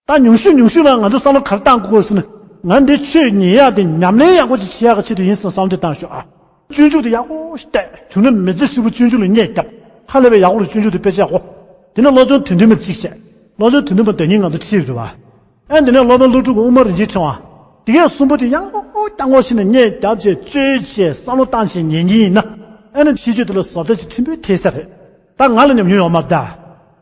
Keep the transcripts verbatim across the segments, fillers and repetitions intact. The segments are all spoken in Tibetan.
ད་ཉུང་ཤོས་ཉུང་ཤོས་ལ་ང་ཚོ་བསམ་བློ་ག་རེ་བཏང་དགོས་ཟེར་ན། ང་འདི་ཆོས་ཉན་ཡག་དེ་ཉམས་ལེན་ཡག་པོ་ཅིག་བྱེད་ཡག་གི་ཆེད་དུ་ཡིན་ཟེར་བསམ་བློ་དེ་བཏང་ཤོག་ཨ། སྤྱོད་འཇུག་དེ་ཡག་པོ་ཞིག་བལྟས། བྱུང་ན་མི་ཚེ་ཧྲིལ་པོ་སྤྱོད་འཇུག་ལ་གནས་བརྒྱབ། ཧ་ལས་པའི་ཡག་པོ་ལ་སྤྱོད་འཇུག་དེ་དཔེ་ཆ་ཡག་པོ། དེ་ནས་སློབ་སྦྱོང་དོན་ལྡན་མ་གཅིག་བྱས། སློབ་སྦྱོང་དོན་ལྡན་མ་དེ་ཉིད་ང་ཚོ་ཁྲིད་རེད་བ། ཨ་དེ་ནས་སློབ་དཔོན་ཀླུ་སྒྲུབ་ཀྱི་དབུ་མ་རིན་ཆེན་ཕྲེང་བ། དེ་གའི་གསུམ་པོ་དེ་ཡང་སྐྱར་དགོངས་ཤིག་ནས་གནས་བརྒྱབ་བྱས་བཅོས་བྱས་བསམ་བློ་བཏང་བྱས་ཉན་གྱི་ཡིན་ན། ཨ་ནི་ཤེས་རྒྱུད་དེ་ལ་བཟོ་ལྟ་ཅིག་ཕྲན་བུ་ཐེབས་ས་རེད། ད་ང་ལ་ཉམས་མྱོང་ཡོད་མ་རེད་ད།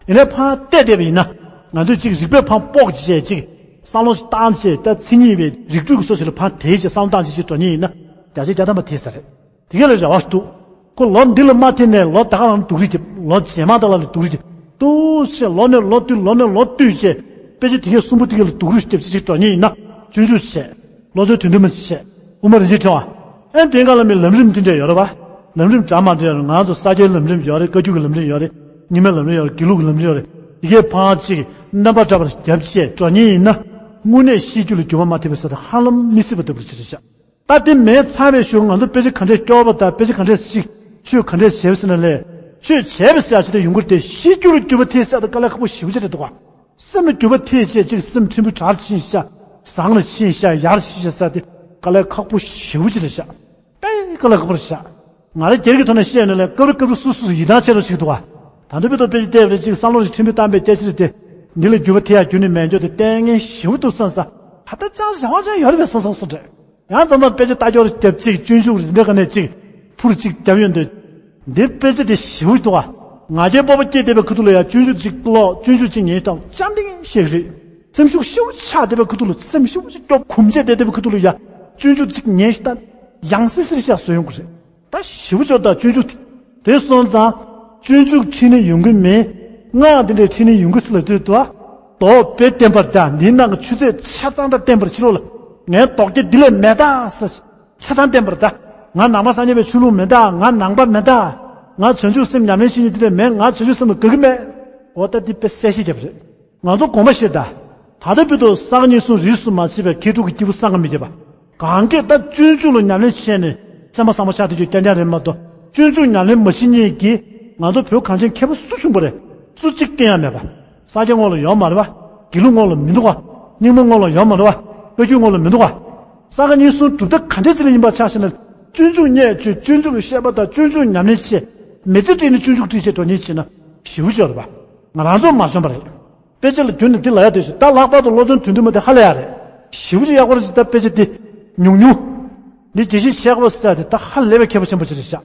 ཡིན་ནའི་ཕར་བལྟས་བསྡད་པ་ཡིན་ན། ང་ཚོས་ཅིག་རིག་པའི་ཕར་ཕོག་བྱས་ཅིག་བསམ་བློ་ཞིག་བཏང་བྱས། ད་མཚན་ཉིད་པའི་རིགས་རུས་ཀྱི་སོ་ཞིག་ལ་ཕར་དེད་བྱས་བསམ་བློ་བཏང་བྱས་ཅིག་འགྲོ་མཁན་ཡིན་ན། བརྒྱ་ཆ་བརྒྱ་ཐམ་པ་ཐེབས་ས་རེད། དེ་ག་ལ་རེ་བ་ཞིག་འདུག་ཁོ་ལོ་འདི་ལ་མ་ཐེབས་ནས་ལོ་ད་ག་རང་སྡུག་རུས་རྒྱབ། ལོ་རྗེས་མ་ད་ལ་ལ་སྡུག་རུས་རྒྱབ། འདུག་བྱས་ལོ་ནས་ལོ་བསྟུད། ལོ་ནས་ལོ་བསྟུད་བྱས། དཔེ་ཆ་དེ་གའི་གསུམ་པོ་དེ་ག་ལ་སྡུག་རུས་རྒྱབ་བྱས་ཅིག་འགྲོ་མཁན་ཡིན་ན། སྤྱོད་འཇུག་བྱས། སློབ་སྦྱོང་དོན་ལྡན་མ་བྱས། དབུ་མ་རིན་ཆེན་ཕྲེང་བ། ཨེ་དེ་ག་ལ་མི་ལམ་རིམ་འདི་འདྲ་ཡོད་རེད་བ། ལམ་རིམ་འདྲ་མ་འདྲ་ཡོད་རེད། ང་ཚོ་ས་སྐྱའི་ལམ་རིམ་ཡོད་རེད། བཀའ་བརྒྱུད་ཀྱི་ལམ་རིམ་ཡོད་རེད། རྙིང་མའི་ལམ་རིམ་ཡོད་རེད། དགེ་ལུགས་ཀྱི་ལམ་རིམ་ཡོད་རེད། དེ་གའི་ཕར་ཅིག་རྣམ་པར་འདྲ་པར་རྒྱབ་བྱས་འགྲོ་མཁན་ཡིན་ན། དངོས་གནས་ཤེས་རྒྱུད་ལ་འགྱུར་བ་མ་ཐེབས་པའི་ས་དེ་ཧ་ལམ་མི་སྲིད་པ་ལྟ་བུར་ཆགས་རེད་ཤག་ད་དེ་མེད་ཚར་བའི་གཞུག་ང་ཚོ་དཔེ་ཆ་ག་འདྲས་སྐྱོར་བ་དང་། དཔེ་ཆ་ག་འདྲས་ཤེས། ཆོས་ག་འདྲས་བྱས་པ་ཟེར་ན་ལས། ཆོས་བྱས་པ་ཟེར་ཡག་ཅིག་དེ་ཡོང་གི་རེད་དེ། ཤེས་རྒྱུད་ལ་འགྱུར་བ་ཐེབས་ས་དེ་དཀའ་ལས་ཁག་པོ་ཞེ་པོ་ཅིག་རེད་འདུག་ག་སེམས་ལ་འགྱུར་བ་ཐེབས་བྱས་ཅིག་སེམས་ཕྲན་བུ་དྲག་ཕྱིན་ཤག་བཟང་ལ་ཕྱིན་ཤག་ཡར་ཕྱིན་ཤག་ས་དེ་དཀའ་ལས་ཁག་པོ་ཞེ་པོ་ཅིག་རེད་ཤག་དཔེ་དཀའ་ལས་ཁག་པོ་རེད་ཤག་ང་རང་སྒེར་གྱི་ཐོག་ནས་བཤད་ཡོང་ན་ལས། སྐབས་རེ་སྐབས་རེ་སོ་སོ་སོ་ཡིད་ཐང་ཆད་རོགས་བྱེད་ཀྱི་འདུག་ག་ད་ལྟ་བར་དུ་དཔེ་ཆ་བལྟས་པ་རེད། ཅིག་བསམ་བློ་ཞིག་ཕྲན་བུ་བཏང་པའི་སྐད་ཆ་རེད་དེ། འདི་ལ་འགྱུར་བ་ཐེབས་ཡག་འགྱུར་ནས་མེད་འགྱུར་དེ་ལྟས་ངན་ཞེ་པོ་འདུག་བསམ་ས། ད་ལྟ་ཅང་རེ་བ་ཅང་ཡོད་རེད་པས་བསམ་བསམ་སོང་རེད། ཡང་མཚམས་མཚམས་དཔེ་ཆ་ལྟ་སྐྱོར་རྒྱབ་ཅིག་སྤྱོད་འཇུག་རེ་འདྲ་ག་ནས་ཅིག་ཕུར་ཅིག་རྒྱབ་ཡོང་དུས། འདི་དཔེ་ཆ་དེ་ཞེ་པོ་འདུག་ག་ང་རྒྱལ་སྤོབས་པ་སྐྱེས་བསྡད་པའི་ཁ་ཐུག་ལ་ཡ་སྤྱོད་འཇུག་ཅིག་ཀློག་སྤྱོད་འཇུག་ཅིག་ཉན་དང་། ཅང་ཏིང་ཤེས་ཀྱི་རེད། སེམས་ཤུགས་ཞེ་པོ་ཆག་བསྡད་པའི་ཁ་ཐུག་ལ། སེམས་ཤུགས་ཅིག་སྐྱོ་གུམ་བྱས་བསྡད་བསྡད་པའི་ཁ་ཐུག་ལ་ཡ་སྤྱོད་འཇུག་ཅིག་ཉན་ཤིག་ད་ཡང་སིལ་སིལ་ཤག་བཟོ་ཡོང་གི་རེད། ད་ཞེ་པོ་ཅིག་ད་སྤྱོད་འཇུག་དེ། དེ་སོང་ཙང་སྤྱོད་འཇུག་ཁྲིད་ནི་ཡོང་གི་མེད། སྔགས་དེ་འདྲའི་ཁྲིད་ནི་ཡོང་གི་སྲིད་ལ་ལྟོས་དུ། དོགས་པས་བསྟན་པར་གདའ། འདིའི་ནང་གི་ཆུ་ཚད་ཆ་ཚང་ད་བསྟན་པར་ཕྱི་ལོགས་ལ། ངའི་དོགས་ཀྱི་འདི་ལས་མེད་ད་ཟེར། ཆ་ཚང་བསྟན་པར་གདའ། ང་ནང་པ་སངས་རྒྱས་པའི་ཆོས་ལུགས་མིན་ད། ང་ནང་པ་མིན་ད། ང་བྱང་ཆུབ་སེམས་ཉམས་ལེན་བྱེད་ཉིན་དེ་འདྲ་མེད། ང་བྱང་ཆུབ་སེམས་ལ་དགའ་གི་མེད། འོ་ད་འདི་དཔེ་གསལ་བཤད་བརྒྱབ་པ་རེད། ང་ཚོ་དགོངས་པ་བཞེས་ད། ད་ལྟ་བར་དུ་ས་ག་ཉིན་གསུམ་རིས་སུ་མ་ཆད་པའི་མཁས་གྲུབ་ཀྱི་སྐྱེས་བུ་བསམ་གྱིས་མི་ཁྱབ་པ། གང་གས་ད་སྤྱོད་འཇུག་ལ་ཉམས་ལེན་བྱས་ནས་སེམས་པ་བཟང་པོ་ཆགས་བསྡད་རྒྱུ་རྐྱང་རྐྱང་རེད་མ་གཏོགས། སྤྱོད་འཇུག་ཉམས་ལེན་མ་བྱེད་མཁན་གྱི་ང་ཚོ་བོད་གངས་ཅན་མཁས་པ་སུ་བྱུང་བ་རེད། སུ་གཅིག་བསྟན་ཡ་མེད་པ། ས་སྐྱ་ངོས་ལ་ཡོད་མ་རེད་པ། དགེ་ལུགས་ངོས་ལ་མི་འདུག་ག་རྙིང་མ་ངོས་ལ་ཡོད་མ་རེད་པ། བཀའ་བརྒྱུད་ངོས་ལ་མི་འདུག་ག་ས་ག་ཉིན་གསུམ་གྲུབ་མཐའ་ག་འདྲས་ཅིག་ལ་ཡིན་པ་ཆ་བཞག་ན། སྤྱོད་འཇུག་བརྙས་བཅོས། སྤྱོད་འཇུག་གི་བཤད་པ་དང་སྤྱོད་འཇུག་ཉམས་ལེན་བྱས། མི་ཚེ་སྐྱེལ་ནས་སྤྱོད་འཇུག་ཁྲིད་བྱས་འགྲོ་མཁན་བྱས་ན་ཞེ་པོ་ཅིག་ཡོད་རེད་པ། ང་རང་ཚོ་མ་བྱུང་བ་རེད། དཔེ་ཆ་ལ་རྒྱུས་ནས་འདི་ལབ་ཡ་དེ་ཞིག་ད་ལྷག་པར་དུ་སློབ་སྦྱོང་དོན་བསྡུ་མ་དེ་ཧ་ལས་ཡ་རེད། ཞེ་པོ་ཅིག་ཡག་པོ་རེད་ཟེར། ད་དཔེ་ཆ་འདི་ཉུང་ཉུང་། འདི་དགེ་བཤེས་ཆེ་ཁ་པ་ཟེར་དེ་ད་ཧ་ལས་པའི་མཁས་པ་ཆེན་པོ་ཅིག་རེད་ཤག་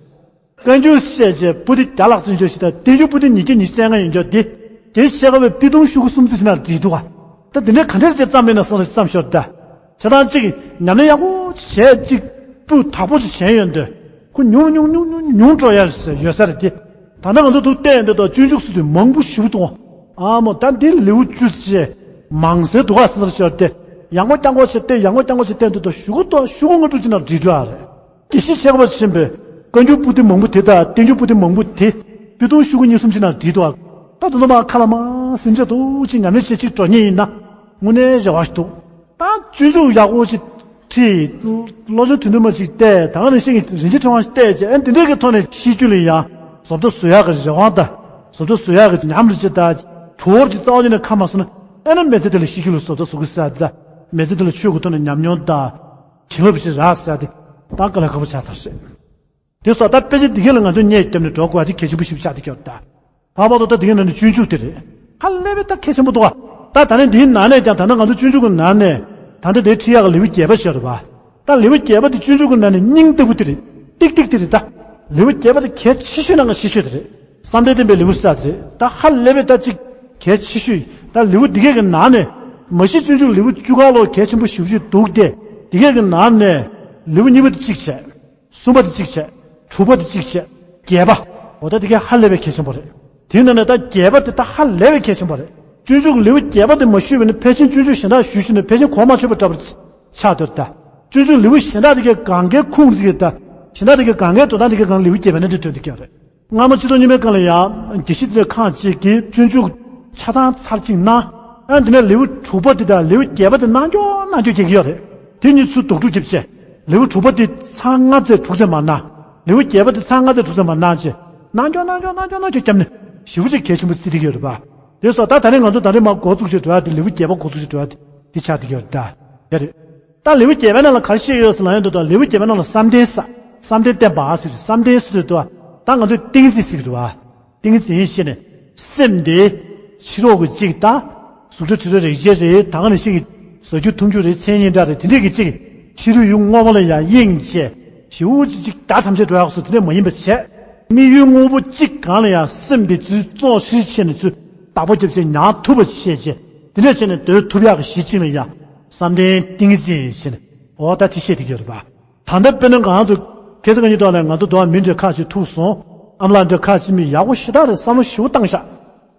བཀའ་འགྱུར་བཤད་བྱས་པོ་ཏི་བརྒྱ་ལྷག་ཙམ་འཇོག་ཞིག་དང་། བསྟན་འགྱུར་པོ་ཏི་ཉིས་བརྒྱ་ཉི་ཤུ་རྩ་ལྔ་ཡིན་ཀྱང་འདི། དེ་ཆེ་ཁ་པའི་པི་ཏུང་ཤོག་གུ་གསུམ་ཙམ་ཞིག་ན་འགྲིག་འདུག་ག་ད་འདི་འདྲ་ག་འདྲ་ཅིག་བརྩམས་པས་ན་བསམ་བསམ་ཤོར་ད། བྱས་ཙང་གཅིག་ཉམས་ལེན་ཡག་པོ་བྱས། གཅིག་སྤུས་དག་པོ་ཅིག་བྱས་ཡོང་དུས། ཁོ་ཉུང་ཉུང་ཉུང་ཉུང་ཉུང་འགྲོ་ཡ་ཡོད་ས་རེད་དེ། ད་ལྟ་ང་ཚོ་ཐུག་བལྟས་ཡོང་དུས་ད་སྤྱོད་འཇུག་ཟེར་དུས་མང་པོ་ཞེ་པོ་འདུག་ག་ཨ་མོ་ད་འདི་ལེའུ་བཅུ་ཅིག་མང་སེ་འདུག་ག་ཟེར་ཤོར་ཏེ། ཡག་པོ་རྐྱང་པོ་ཅིག་བལྟས། ཡག་པོ་རྐྱང་པོ་ཅིག་བལྟས་དུས་ད་ཤོག་གུ་ད་ཤོག་གུ་ལྔ་དྲུག་ཅིག་ན་འགྲིག་འགྲོ་ཡ་རེད། དགེ་བཤེས་ཆེ་ཁ་པ་ཆེན་པོས་བཀའ་འགྱུར་པོ་ཏི་མང་པོ་དེ་དང་བསྟན་འགྱུར་པོ་ཏི་མང་པོ་དེ་པི་ཏུང་ཤོག་གུ་གཉིས་གསུམ་ཅིག་ན་བྲིས་འདུག་ག་ད་དུང་མ་ཁ་ལ་མ་ཟིན་བྱས་འདུག་ཅིག་ཉམས་ལེན་བྱེད་ཅིག་འགྲོ་མཁན་ཡིན་ན་དངོས་གནས་རེ་བ་ཞིག་འདུག་ད་སྤྱོད་འཇུག་ཡག་པོ་ཅིག་ཁྲིད། སློབ་སྦྱོང་དོན་བསྡུ་མ་ཅིག་བལྟས། ད་ག་ནང་བཞིན་གྱི་རིན་ཆེན་ཕྲེང་བ་ཞིག་བལྟས་བྱས། ཨ་འདི་འདྲའི་གི་ཐོག་ནས་ཤེས་རྒྱུད་ལ་ཡང་བཟོ་ལྟ་བཟོ་ཡག་གི་རེ་བ་དང་། བཟོ་ལྟ་བཟོ་ཡག་གི་ཉམས་རེ་ཅིག་དང་གྲོགས་རེ་ཅིག་རྩ་བ་ཉིད་ནས་ཁ་མ་སོང་ན། ཨ་ནི་མི་ཚེ་འདི་ལ་ཤེས་རྒྱུད་ལ་བཟོ་ལྟ་བཟོ་གི་ཟེར་ཡ་དེ་དང་། མི་ཚེ་འདི་ལ་ཆོས་ཀྱི་ཐོག་ནས་ཉམས་མྱོང་དང་། བྱིན་རླབས་ཅིག་རག་ཟེར་ཡ་དེ་ད་དཀའ་ལས་ཁག་པོ་ཆགས་ཚར་རེད། དེ་སོགས་ད་དཔེ་ཆ་འདི་ག་ལ་ང་ཚོས་གནས་བརྒྱབ་ནས་འགྲོ་དགོས་པ་དེ་གལ་ཆེན་པོ་ཞིག་ཆགས་བསྡད་ཀྱི་ཡོད་ད། ལྷག་པར་དུ་ད་འདི་གའི་ནང་ནས་སྤྱོད་འཇུག་དེ་རེད། ཧ་ལས་པའི་ད་གལ་ཆེན་པོ་འདུག་ག་ད་ད་ནི་འདིའི་ནང་ནས་ཀྱང་ད་ནི་ང་ཚོ་སྤྱོད་འཇུག་གི་ནང་ནས་ད་ལྟ་དེ་ཁྲིད་ཡག་གི་ལེའུ་བརྒྱད་པ་ཞིག་ཡོད་རེད་པ། ད་ལེའུ་བརྒྱད་པ་དེ་སྤྱོད་འཇུག་གི་ནང་ནས་སྙིང་ལྟ་བུ་དེ་རེད། ཏིག་ཏིག་དེ་རེད་ད། ལེའུ་བརྒྱད་པ་དེ་གལ་ཆེ་ཤོས་ནང་གི་ཆེ་ཤོས་དེ་རེད། བསམ་གཏན་བསྟན་པའི་ལེའུ་ཟེར་དེ་རེད། ད་ཧ་ལས་པའི་ད་ཅིག་གལ་ཆེ་ཤོས། ད་ལེའུ་འདི་གའི་གི་ནང་ནས་མ་གཞི་སྤྱོད་འཇུག་ལེའུ་བཅུ་ཁ་ལོ་གལ་ཆེན་པོ་ཞེ་པོ་ཅིག་འདུག་སྟེ། འདི་གའི་གི་ནང་ནས་ལེའུ་གཉིས་པ་དེ་གཅིག་བྱས། གསུམ་པ་དེ་གཅིག་བྱས། དྲུག་པ་དེ་གཅིག་བྱས། བརྒྱད་པ། འོ་ད་དེ་ག་ཧ་ལས་པའི་གལ་ཆེན་པོ་རེད། དེའི་ནང་ནས་ད་བརྒྱད་པ་དེ་ད་ཧ་ལས་པའི་གལ་ཆེན་པོ་རེད། སྤྱོད་འཇུག་ལེའུ་བརྒྱད་པ་དེ་མ་ཞུས་པ་ནི་ཕལ་ཆེར་སྤྱོད་འཇུག་གཞན་དག་ཞུས་ཞུས་ནས་ཕལ་ཆེར་གོ་མ་ཆོད་པ་འདྲ་པོ་ཆགས་འདུག་ད། སྤྱོད་འཇུག་ལེའུ་གཞན་དག་དེ་གའི་གང་གའི་ཁུངས་དེ་གའི་ད། གཞན་དག་དེ་གའི་གང་གའི་འགྲོ་སྟངས་དེ་གའི་སྒང་ལེའུ་བརྒྱད་པ་ནི་དེ་ཐོན་དེ་ཀྱང་རེད། སྔ་མ་ཆོས་ཐོག་རྙིང་མའི་སྒང་ལ་ཡང་དགེ་བཤེས་དེ་ཁག་ཅིག་གིས་སྤྱོད་འཇུག་ཆ་ཚང་ཚར་གཅིག་གནང་། ཨ་འདི་ནས་ལེའུ་དྲུག་པ་དེ་དང་ལེའུ་བརྒྱད་པ་དེ་གནང་ཀྱོག་གནང་ཀྱོག་བྱེད་ཀྱི་ཡོད་རེད། དེ་གཉིས་ཚུར་ལྡོག་སྒྲུབ་རྒྱབ་བྱས། ལེའུ་དྲུག་པ་དེ་ཚར་ལྔ་ཙམ་དྲུག་ཙམ་མར་གནང་། ལེའུ་བརྒྱད་པ་དེ་ཚར་ལྔ་ཙམ་དྲུག་ཙམ་མར་གནང་བྱས། གནང་ཀྱོག་གནང་ཀྱོག་གནང་ཀྱོག་གནང་ཀྱོག་བརྒྱབ་ནས་ཞེ་པོ་ཅིག་གལ་ཆེན་པོ་བརྩི་བསྡད་ཀྱི་ཡོད་རེད་པ། དེ་སོགས་ད་ད་རེས་ང་ཚོ་ད་རེས་མར་འགོ་བཙུགས་ཤིག་འགྲོ་ཡ་དེ་ལེའུ་བརྒྱད་པ་འགོ་བཙུགས་ཤིག་འགྲོ་ཡ་དེ་དེ་ཆགས་བསྡད་ཀྱི་ཡོད་རེད་ད། དེ་རེད། ད་ལེའུ་བརྒྱད་པའི་ནང་ལ་ག་རེ་བཤད་ཡོད་ཟེར་ལབ་ཡོང་དུས་ད་ལེའུ་བརྒྱད་པའི་ནང་ལ་བསམ་གཏན་ས། བསམ་གཏན་བསྟན་པ་ཟེར་བསམ་གཏན་ཟེར་དུས་ད་ང་ཚོས་ཏིང་འཛིན་ཟེར་གྱི་འདུག་བ། ཏིང་འཛིན་ཞེས་ནས་སེམས་དེ་ཕྱི་རོལ་གྱི་གཅིག་དང་། གཟུགས་སྒྲ་དྲི་རོ་རེག་བྱའི་རེད། ད་ག་ནང་བཞིན་གྱི་ཟ་རྒྱུ་འཐུང་རྒྱུ་རེད། མཚན་ཉིད་འདྲ་རེད། དེ་འདྲས་ཀྱི་གཅིག་ཕྱི་རོལ་ཡུལ་དངོས་པོ་ལ་ཡང་གཡེང་བྱས་ཞེ་པོ་ཅིག་ཅིག་བདག་ཐམས་ཅད་འགྲོ་ཡག་སོ་དེ་འདྲས་མ་ཡིན་པ་བྱས། དམིགས་ཡུལ་དངོས་པོ་གཅིག་གང་ལ་ཡང་སེམས་དེ་ཚུར་བཙོག་ཤིག་བྱས་ནས་ཚུར་བདག་པོ་རྒྱབ་བྱས་ཉར་ཐུབ་པ་བྱས་བྱས་དེ་འདྲས་བྱས་ནས་སྡོད་ཐུབ་ཡག་གི་གཞི་གཅིག་ལ་ཡང་བསམ་གཏན་ཏིང་འཛིན་ཞེས་ནས་འོ་ད་དེ་བཤད་བསྡད་ཀྱི་ཡོད་རེད་པ། ད་ལྟ་དཔེར་ན་ང་ཚོ་ཁ་སང་གཉིས་ཐོག་ལ་ང་ཚོ་འདུག་མི་འདྲ་ཁ་ཅིག་ཐུག་སོང་། ཨ་མ་ལགས་འདྲ་ཁ་ཅིག་མི་ཡག་པོ་ཞེ་དྲག་རེད། བསམ་བློ་ཞེ་པོ་བཏང་ཤག་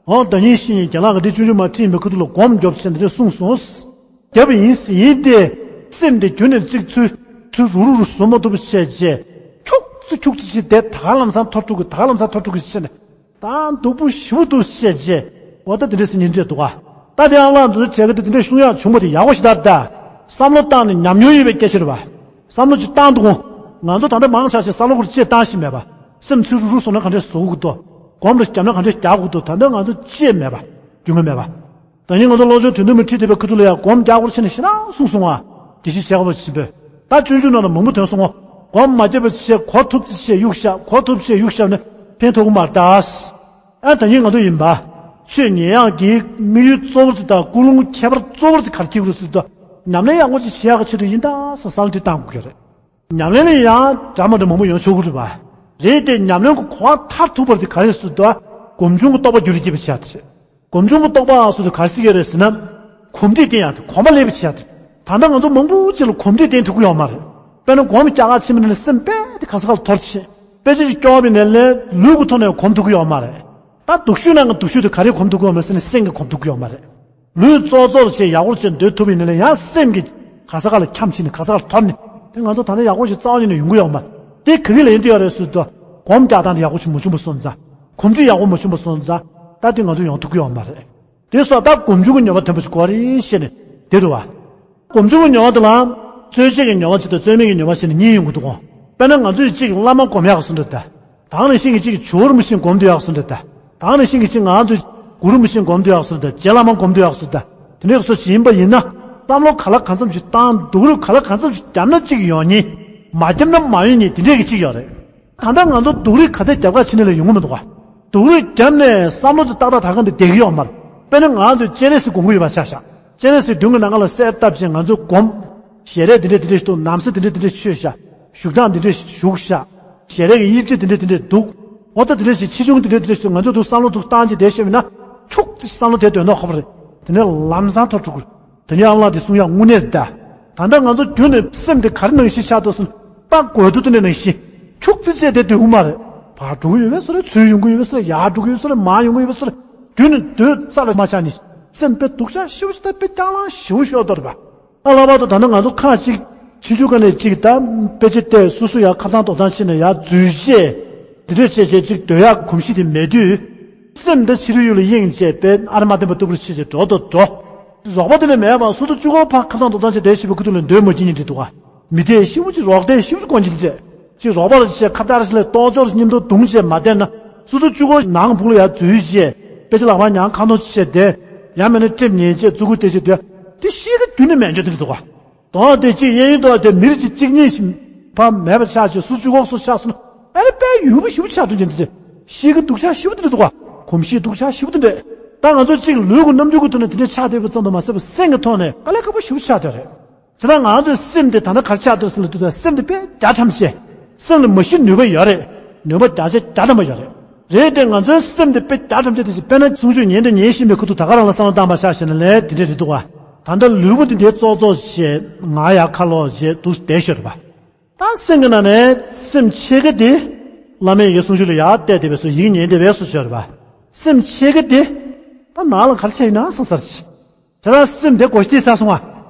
འོ་ད་ཉིན་ཤིག་ཉིན་རྒན་ལགས་ཀྱིས་འདི་ཆུང་ཆུང་མ་ཁྲིད་ཡིན་པའི་ཁུ་ཐུག་ལ་སྒོམ་རྒྱོབ་ཟེར་འདི་འདྲ་གསུངས་སོང་། རྒྱབ་ཡིན་ཟེར་ཡིན་ཏེ། སེམས་དེ་རྒྱུན་ནས་གཅིག་ཚུལ་ཚུལ་རུག་རུག་རུག་བཟོ་མ་ཐུབ་པ་བྱས་རྗེས། ཁྱུག་ཙི་ཁྱུག་ཙི་ཞིག་དེ་ད་ག་ལམ་སང་ཐོར་འགྲོ་གི། ད་ག་ལམ་སང་ཐོར་འགྲོ་གི་ཟེར་ནས། ད་སྡུག་པོ་ཞེ་པོ་འདུག་བཤད་རྗེས། འོ་ད་དེ་འདྲས་སེ་ཉིན་འདྲས་འདུག་ག་ད་དེ་ཨ་ལགས་འདུག་བྱས་གི་དེ་དེ་འདྲས་གསུང་ཡག་བྱུང་བ་དེ་ཡག་པོ་ཞེ་དྲག་རེད་ད། བསམ་བློ་བཏང་ནས་ཉམས་མྱོང་ཡོད་པའི་སྐད་ཆ་རེད་པ། བསམ་བློ་ཅིག་བཏང་འདུག་གོ་ང་ཚོ་ད་ལྟ་མང་ཆ་ཞིག་བསམ་བློ་ཁུར་ཅིག་བཏང་ཤེས་མེད་པ། སེམས་ཚུར་རུག་རུག་སོང་ན་ག་འདྲས་བཟོ་དགོས་འདུག་སྒོམ་རེ་བརྒྱབ་ན་ག་འདྲས་རྒྱག་དགོས་འདུག་ད་ལྟ་ང་ཚོ་ཅིག་མེད་པ། རྒྱུས་མངའ་མེད་པ། ད་ནི་ང་ཚོ་སློབ་སྦྱོང་དོན་དུ་མི་ཁྲིད་བསྡད་པའི་ཁུ་ཐུག་ལ་ཡང་སྒོམ་རྒྱག་དགོས་ཟེར་ནས་ཞེ་དྲག་གསུངས་སོང་ང་། དགེ་བཤེས་ཞལ་དཀར་པོ་ཆེན་པོས། ད་ཆུང་ཆུང་ནང་ལ་མང་པོ་ཐོན་སོང་ངོ་། སྒོམ་མ་བརྒྱབ་པ་བྱས་གོ་ཐུབ་ཙི་བྱས་གཡུག་བཞག་གོ་ཐུབ་བྱས་གཡུག་བཞག་ནས་ཕན་ཐོགས་ཀྱི་མ་རེད་ད། ཨ་ད་ནི་ང་ཚོ་ཡིན་པ། ཆོས་ཉན་ཡག་གི་དམིགས་ཡུལ་གཙོ་བོ་དེ་དང་ཀུན་སློང་ཁྱད་པར་གཙོ་བོ་དེ་ག་རེ་འཁྱེར་དགོས་རེད་ཟེར་དུས། ཉམས་ལེན་ཡག་པོ་ཅིག་བྱེད་ཡག་གི་ཆེད་དུ་ཡིན་ད་ཟེར་བསམ་བློ་དེ་བཏང་དགོས་ཀྱི་རེད། ཉམས་ལེན་ལ་ཡང་འདྲ་མ་འདྲ་མང་པོ་ཡོང་ཆོག་གི་རེད་པ། རེད་དེ་ཉམས་ལེན་གྱི་གོ་བ་མཐར་ཐུག་པ་དེ་ག་རེ་ཟེར་དུས། སྒོམ་བྱུང་གི་རྟོགས་པ་རྒྱུད་ལ་སྐྱེས་པ་བྱས་ཏེ་རེད། སྒོམ་བྱུང་གི་རྟོགས་པ་སོགས་དེ་ག་རེ་ཟེར་གྱི་རེད་ཟེར་ན། གོམས་འདྲིས་བསྟེན་ཡག་དེ་གོམས་པ་ལེན་པ་བྱེད་ཡག་དེ། ད་ལྟ་ང་ཚོ་མང་པོ་ཅིག་ལ་གོམས་འདྲིས་བསྟེན་ཐུབ་ཀྱི་ཡོད་མ་རེད། དཔེར་ན་སྒོམ་རྒྱག་ག་ཕྱིན་པ་ནས་སེམས་དཔེ་དེ་ག་ས་ག་ལ་འཐོར་ཕྱིན། དཔེ་ཆ་ཞིག་སྐྱོར་བ་ཡིན་ནའི་ལུས་ཀྱི་ཐོག་ནས་གོམས་ཐུབ་ཀྱི་ཡོད་མ་རེད། ད་སྡུག་ཤོས་ནང་གི་སྡུག་ཤོས་དེ་ག་རེ་གོམས་ཐུབ་ཀྱི་ཡོད་མ་རེད་ཟེར་ན་སེམས་ཀྱིས་གོམས་ཐུབ་ཀྱི་ཡོད་མ་རེད། ལུས་ཙོག་ཙོག་བྱས་ཡག་པོ་བྱས་སྡོད་ཐུབ་པ་ཡིན་ནའི་ཡང་སེམས་ཀྱིས་ག་ས་ག་ལ་འཁྱམས་ཕྱིན་ནས་ག་ས་ག་ལ་འཐོར་ནས། དེ་ང་ཚོ་ད་ལྟ་ཡག་པོ་ཞིག་རྩ་བ་ཉིད་ནས་ཡོང་གི་ཡོད་མ་རེད། དེ་ག་གི་ལ་ཡིན་དུ་ཡོད་རེད་ཟེར་དུས། སྒོམ་རྒྱག་སྟངས་དེ་ཡག་པོ་ཞིག་མ་བྱུང་པ་སོང་ཙང་། གོམས་འདྲིས་ཡག་པོ་མ་བྱུང་པ་སོང་ཙང་། ད་དེ་ང་ཚོ་ཡོང་ཐུབ་ཀྱི་ཡོད་མ་རེད། དེ་སོགས་ད་སྒོམ་བྱུང་གི་མྱོང་བ་ཐོན་པ་ཞིག་དགོས་རེད་ཞེས་ནས་དེ་རུ་བ། སྒོམ་བྱུང་གི་མྱོང་བ་དེ་ལ་རྩོལ་བཅས་ཀྱི་མྱོང་བ་ཅིག་དང་རྩོལ་མེད་ཀྱི་མྱོང་བ་ཞེས་ནས་གཉིས་ཡོང་གི་འདུག་གོ། དཔེར་ན་ང་ཚོས་གཅིག་བླ་མ་སྒོམ་ཡག་སོང་འདྲ་ད། ད་ག་ནང་བཞིན་གྱི་གཅིག་ཇོ་བོ་རིན་པོ་ཆེ་སྒོམ་སྡོད་ཡག་སོང་འདྲ་ད། ད་ག་ནང་བཞིན་གྱི་གཅིག་ང་ཚོས་གུ་རུ་རིན་པོ་ཆེ་སྒོམ་སྡོད་ཡག་སོང་འདྲ་ད། རྗེ་བླ་མ་སྒོམ་སྡོད་ཡག་སོང་འདྲ་ད། དེ་འདྲའི་སོ་ཞིག་ཡིན་པ་ཡིན་ན། བསམ་བློ་ག་ལ་གང་འཚམ་ཞིག་བཏང་སྡུག་རུས་ག་ལ་གང་འཚམ་ཞིག་བརྒྱབ་ན་གཅིག་ཡོང་ཉེན། མ་བརྒྱབ་ན་མ་ཡོང་ཉེན་དེ་འདྲའི་གི་གཅིག་ཡོད་རེད། ད་ལྟ་ང་ཚོ་སྡུག་རུས་ག་ཚད་རྒྱབ་ཁ་ཕྱིན་ནས་ལ་ཡོང་གི་མི་འདུག་ག་སྡུག་རུས་བརྒྱབ་ནས་བསམ་བློ་དེ་ཏག་ཏག་ད་ག་འདི་བསྡད་ཀྱི་ཡོད་མ་རེད། དཔེར་ན་ང་ཚོས་སྤྱན་རས་གཟིགས་སྒོམ་གྱི་ཡོད་པ་ཆ་བཞག་སྤྱན་རས་གཟིགས་མདུན་གྱི་ནམ་མཁའ་ལ་གསལ་བཏབ་བྱས་ང་ཚོས་སྒོམ། ཞལ་རས་འདི་འདྲས་འདི་འདྲས་ཞིག་འདུག་ནམ་སྲིན་འདི་འདྲས་འདི་འདྲས་མཆོད་བཞག་བཞུགས་སྟངས་འདི་འདྲས་ཞིག་བཞུགས་བཞག་ཞལ་རས་ཀྱི་དབྱིབས་ཅན་འདི་འདྲས་འདི་འདྲས་འདུག་འོ་ད་འདི་འདྲས་ཞིག་ཆེ་ཆུང་འདི་འདྲས་འདི་འདྲས་ཞིག་འདུག་ང་ཚོས་འདུག་བསམ་བློ་འདུག་བཏང་བྱས་བསྡད་ཤེས་མིན་ན། ཁྱུག་ཙམ་བསམ་བློ་དེ་འདོན་མདོག་ཁ་པོ་རེད། དེ་ནས་ལམ་སང་ཐོར་འགྲོ་གི་རེད། དེ་ནས་ཨ་མ་ལགས་དེ་གསུང་ཡག་དངོས་གནས་རེད་ད། ད་ལྟ་ང་ཚོ་རྒྱུན་ནས་སེམས་དེ་ག་རེ་ནང་བཞིན་ཆགས་འདུག་ཟེར་ན། རྟ་རྒོད་དུ་དེ་འདྲ་ནང་བཞིན། ཁྱུག་ཙམ་བྱས་དེ་སྡོད་ཀྱི་མ་རེད། ཕར་འགྲོ་གི་ཡོད་པའི་བཟོ་འདྲ། ཚུར་ཡོང་གི་ཡོད་པའི་བཟོ་འདྲ། ཡར་འགྲོ་གི་ཡོད་བཟོ་འདྲ། མར་ཡོང་གི་ཡོད་པའི་བཟོ་འདྲ། རྒྱུན་ནས་སྡོད་ས་ལ་མ་ཆགས་ནས། སེམས་དཔེ་སྡུག་ཅག་ཞེ་པོ་ཅིག་དང་དཔེ་རྐྱང་ལངས་ཞེ་པོ་ཞིག་ཡོད་རེད་པ། ཨ་ལྷག་པར་དུ་ད་ནི་ང་ཚོ་ཁ་ཅིག་ཆུང་ཆུང་སྒང་ནས་ཅིག་ད་དཔེ་ཆ་བལྟས། སོ་སོ་ཡར་ཁ་ཚང་དོག་ཚང་ཕྱིན་ནས་ཡར་འཛུལ་བྱས། འདི་འདྲས་བྱས་བྱས་ཅིག་སྡོད་ཡག་གོམས་གཤིས་དེ་མེད་དུས། སེམས་ད་ཕྱི་རོལ་ཡུལ་ལ་གཡེང་བྱས། དཔེ་ཨ་ར་མ་བརྟན་པ་ལྟ་བུར་བྱས་བྱས་འགྲོ་དང་འགྲོ། རོགས་པ་དེ་ལས་མེད་པ་སོ་སོ་གཅིག་པོ་ཕར་ཁ་ཚང་དོག་ཚང་བྱས་བསྡད་བཞིན་པའི་ཁུ་ཐུག་ལ་སྡོད་མ་བགྱིད་ཉིན་འདྲ་འདུག་ག་མི་དེ་ཤི་བོ་ཅིག་རོགས་དེ་ཤི་བོ་ཅིག་དཀོན་ཅིག་བྱས། ཅིག་རོགས་པ་ལ་བྱས་ཁ་བརྡ་ཞིག་ལས་ལྟོ་ཅོག་སྙིང་དོར་བརྡུངས་བྱས་མ་བསྡད་ན། སོ་སོ་གཅིག་པོ་ནང་སྦུག་ལ་ཡར་འཛུལ་བྱས། དཔེ་ཆ་ལག་པ་ཉར་ཁ་འདོན་བྱས་བསྡད། ཡང་མིན་ན་ཊེབ་ཉན་བྱས་ཙུ་གུ་བལྟས་བྱས་སྡོད། དེ་ཤི་གི་རྒྱུན་ནས་མེད་འགྱོ་དེ་འདྲ་འདུག་ག་དོན་དེ་གཅིག་གཡས་གཡོན་དུ་དེ་མི་རིགས་གཅིག་གཅིག་གཉིས་ཤིག་ཕ་མེད་པ་ཆགས་བྱས་སུ་གཅིག་པོ་སུ་ཆགས་སོང་ན། ཨ་རེ་དཔེ་ཡུལ་པོ་ཞེ་པོ་ཆགས་འགྲོ་གི་འདི་འདྲ། ཤི་གི་སྡུག་ཅག་ཞེ་པོ་འདི་འདྲ་འདུག་ག་གོམས་གཤིས་སྡུག་ཅག་ཞེ་པོ་འདི་འདྲ། ད་ང་ཚོ་གཅིག་ལུས་ཀྱི་རྣམ་འགྱུར་གྱི་ཐོག་ནས་དེ་འདྲ་ཆགས་བསྡད་པ་ཙམ་དུ་མ་ཟད་པར་སེམས་ཀྱི་ཐོག་ནས་དཀའ་ལས་ཁག་པོ་ཞེ་པོ་ཆགས་བསྡད་རེད། དེ་ལྟར་ང་ཚོའི་སེམས་དེ་ད་ལྟ་ག་རེ་ཆགས་བསྡད་ཟེར་ལབ་དུས། ད་སེམས་དེ་དཔེ་རྒྱ་ཐམས་ཅད། སེམས་ལ་མ་ཤི་ནུས་པ་ཡོད་རེད། ནུས་པ་བརྒྱ་ཆ་བརྒྱ་ཐམ་པ་ཡོད་རེད། རེད་དེ་ང་ཚོའི་སེམས་དེ་དཔེ་རྒྱ་ཐམས་ཅད་དེ་ཞིག་དཔེར་ན་གསུང་ཆོས་ཉན་དང་ཉན་བཞིན་པའི་ཁུ་ཐུག་ད་ག་རང་ལ་བསམ་བློ་བཏང་པ་ཆ་བཞག་ན་ལས་དེ་འདྲ་རེད་འདུག་ག་ད་ལྟ་ལུས་པོ་འདི་འདྲའི་ཙོག་ཙོག་བྱས། ང་ཡར་ཁ་ལོག་བྱས་འདུག་བསྡད་ཤོར་བ། ད་སེམས་ཀྱི་ནང་ནས་སེམས་ཕྱེད་ཀ་དེ། བླ་མའི་ཡི་གེ་གསུང་ཆོས་ལ་ཡར་བལྟས་བསྡད་པའི་སོ་ཡི་གེ་ཉན་བསྡད་པའི་སོ་ཤོར་བ། སེམས་ཕྱེད་ཀ་དེ། ད་ནང་ལ་ག་རེ་བྱས་ཡིན་ན་བསམ་ས་རེད། དེ་ལ་སེམས་དེ་གོ་ཤེས་ཚར་སོང་བ།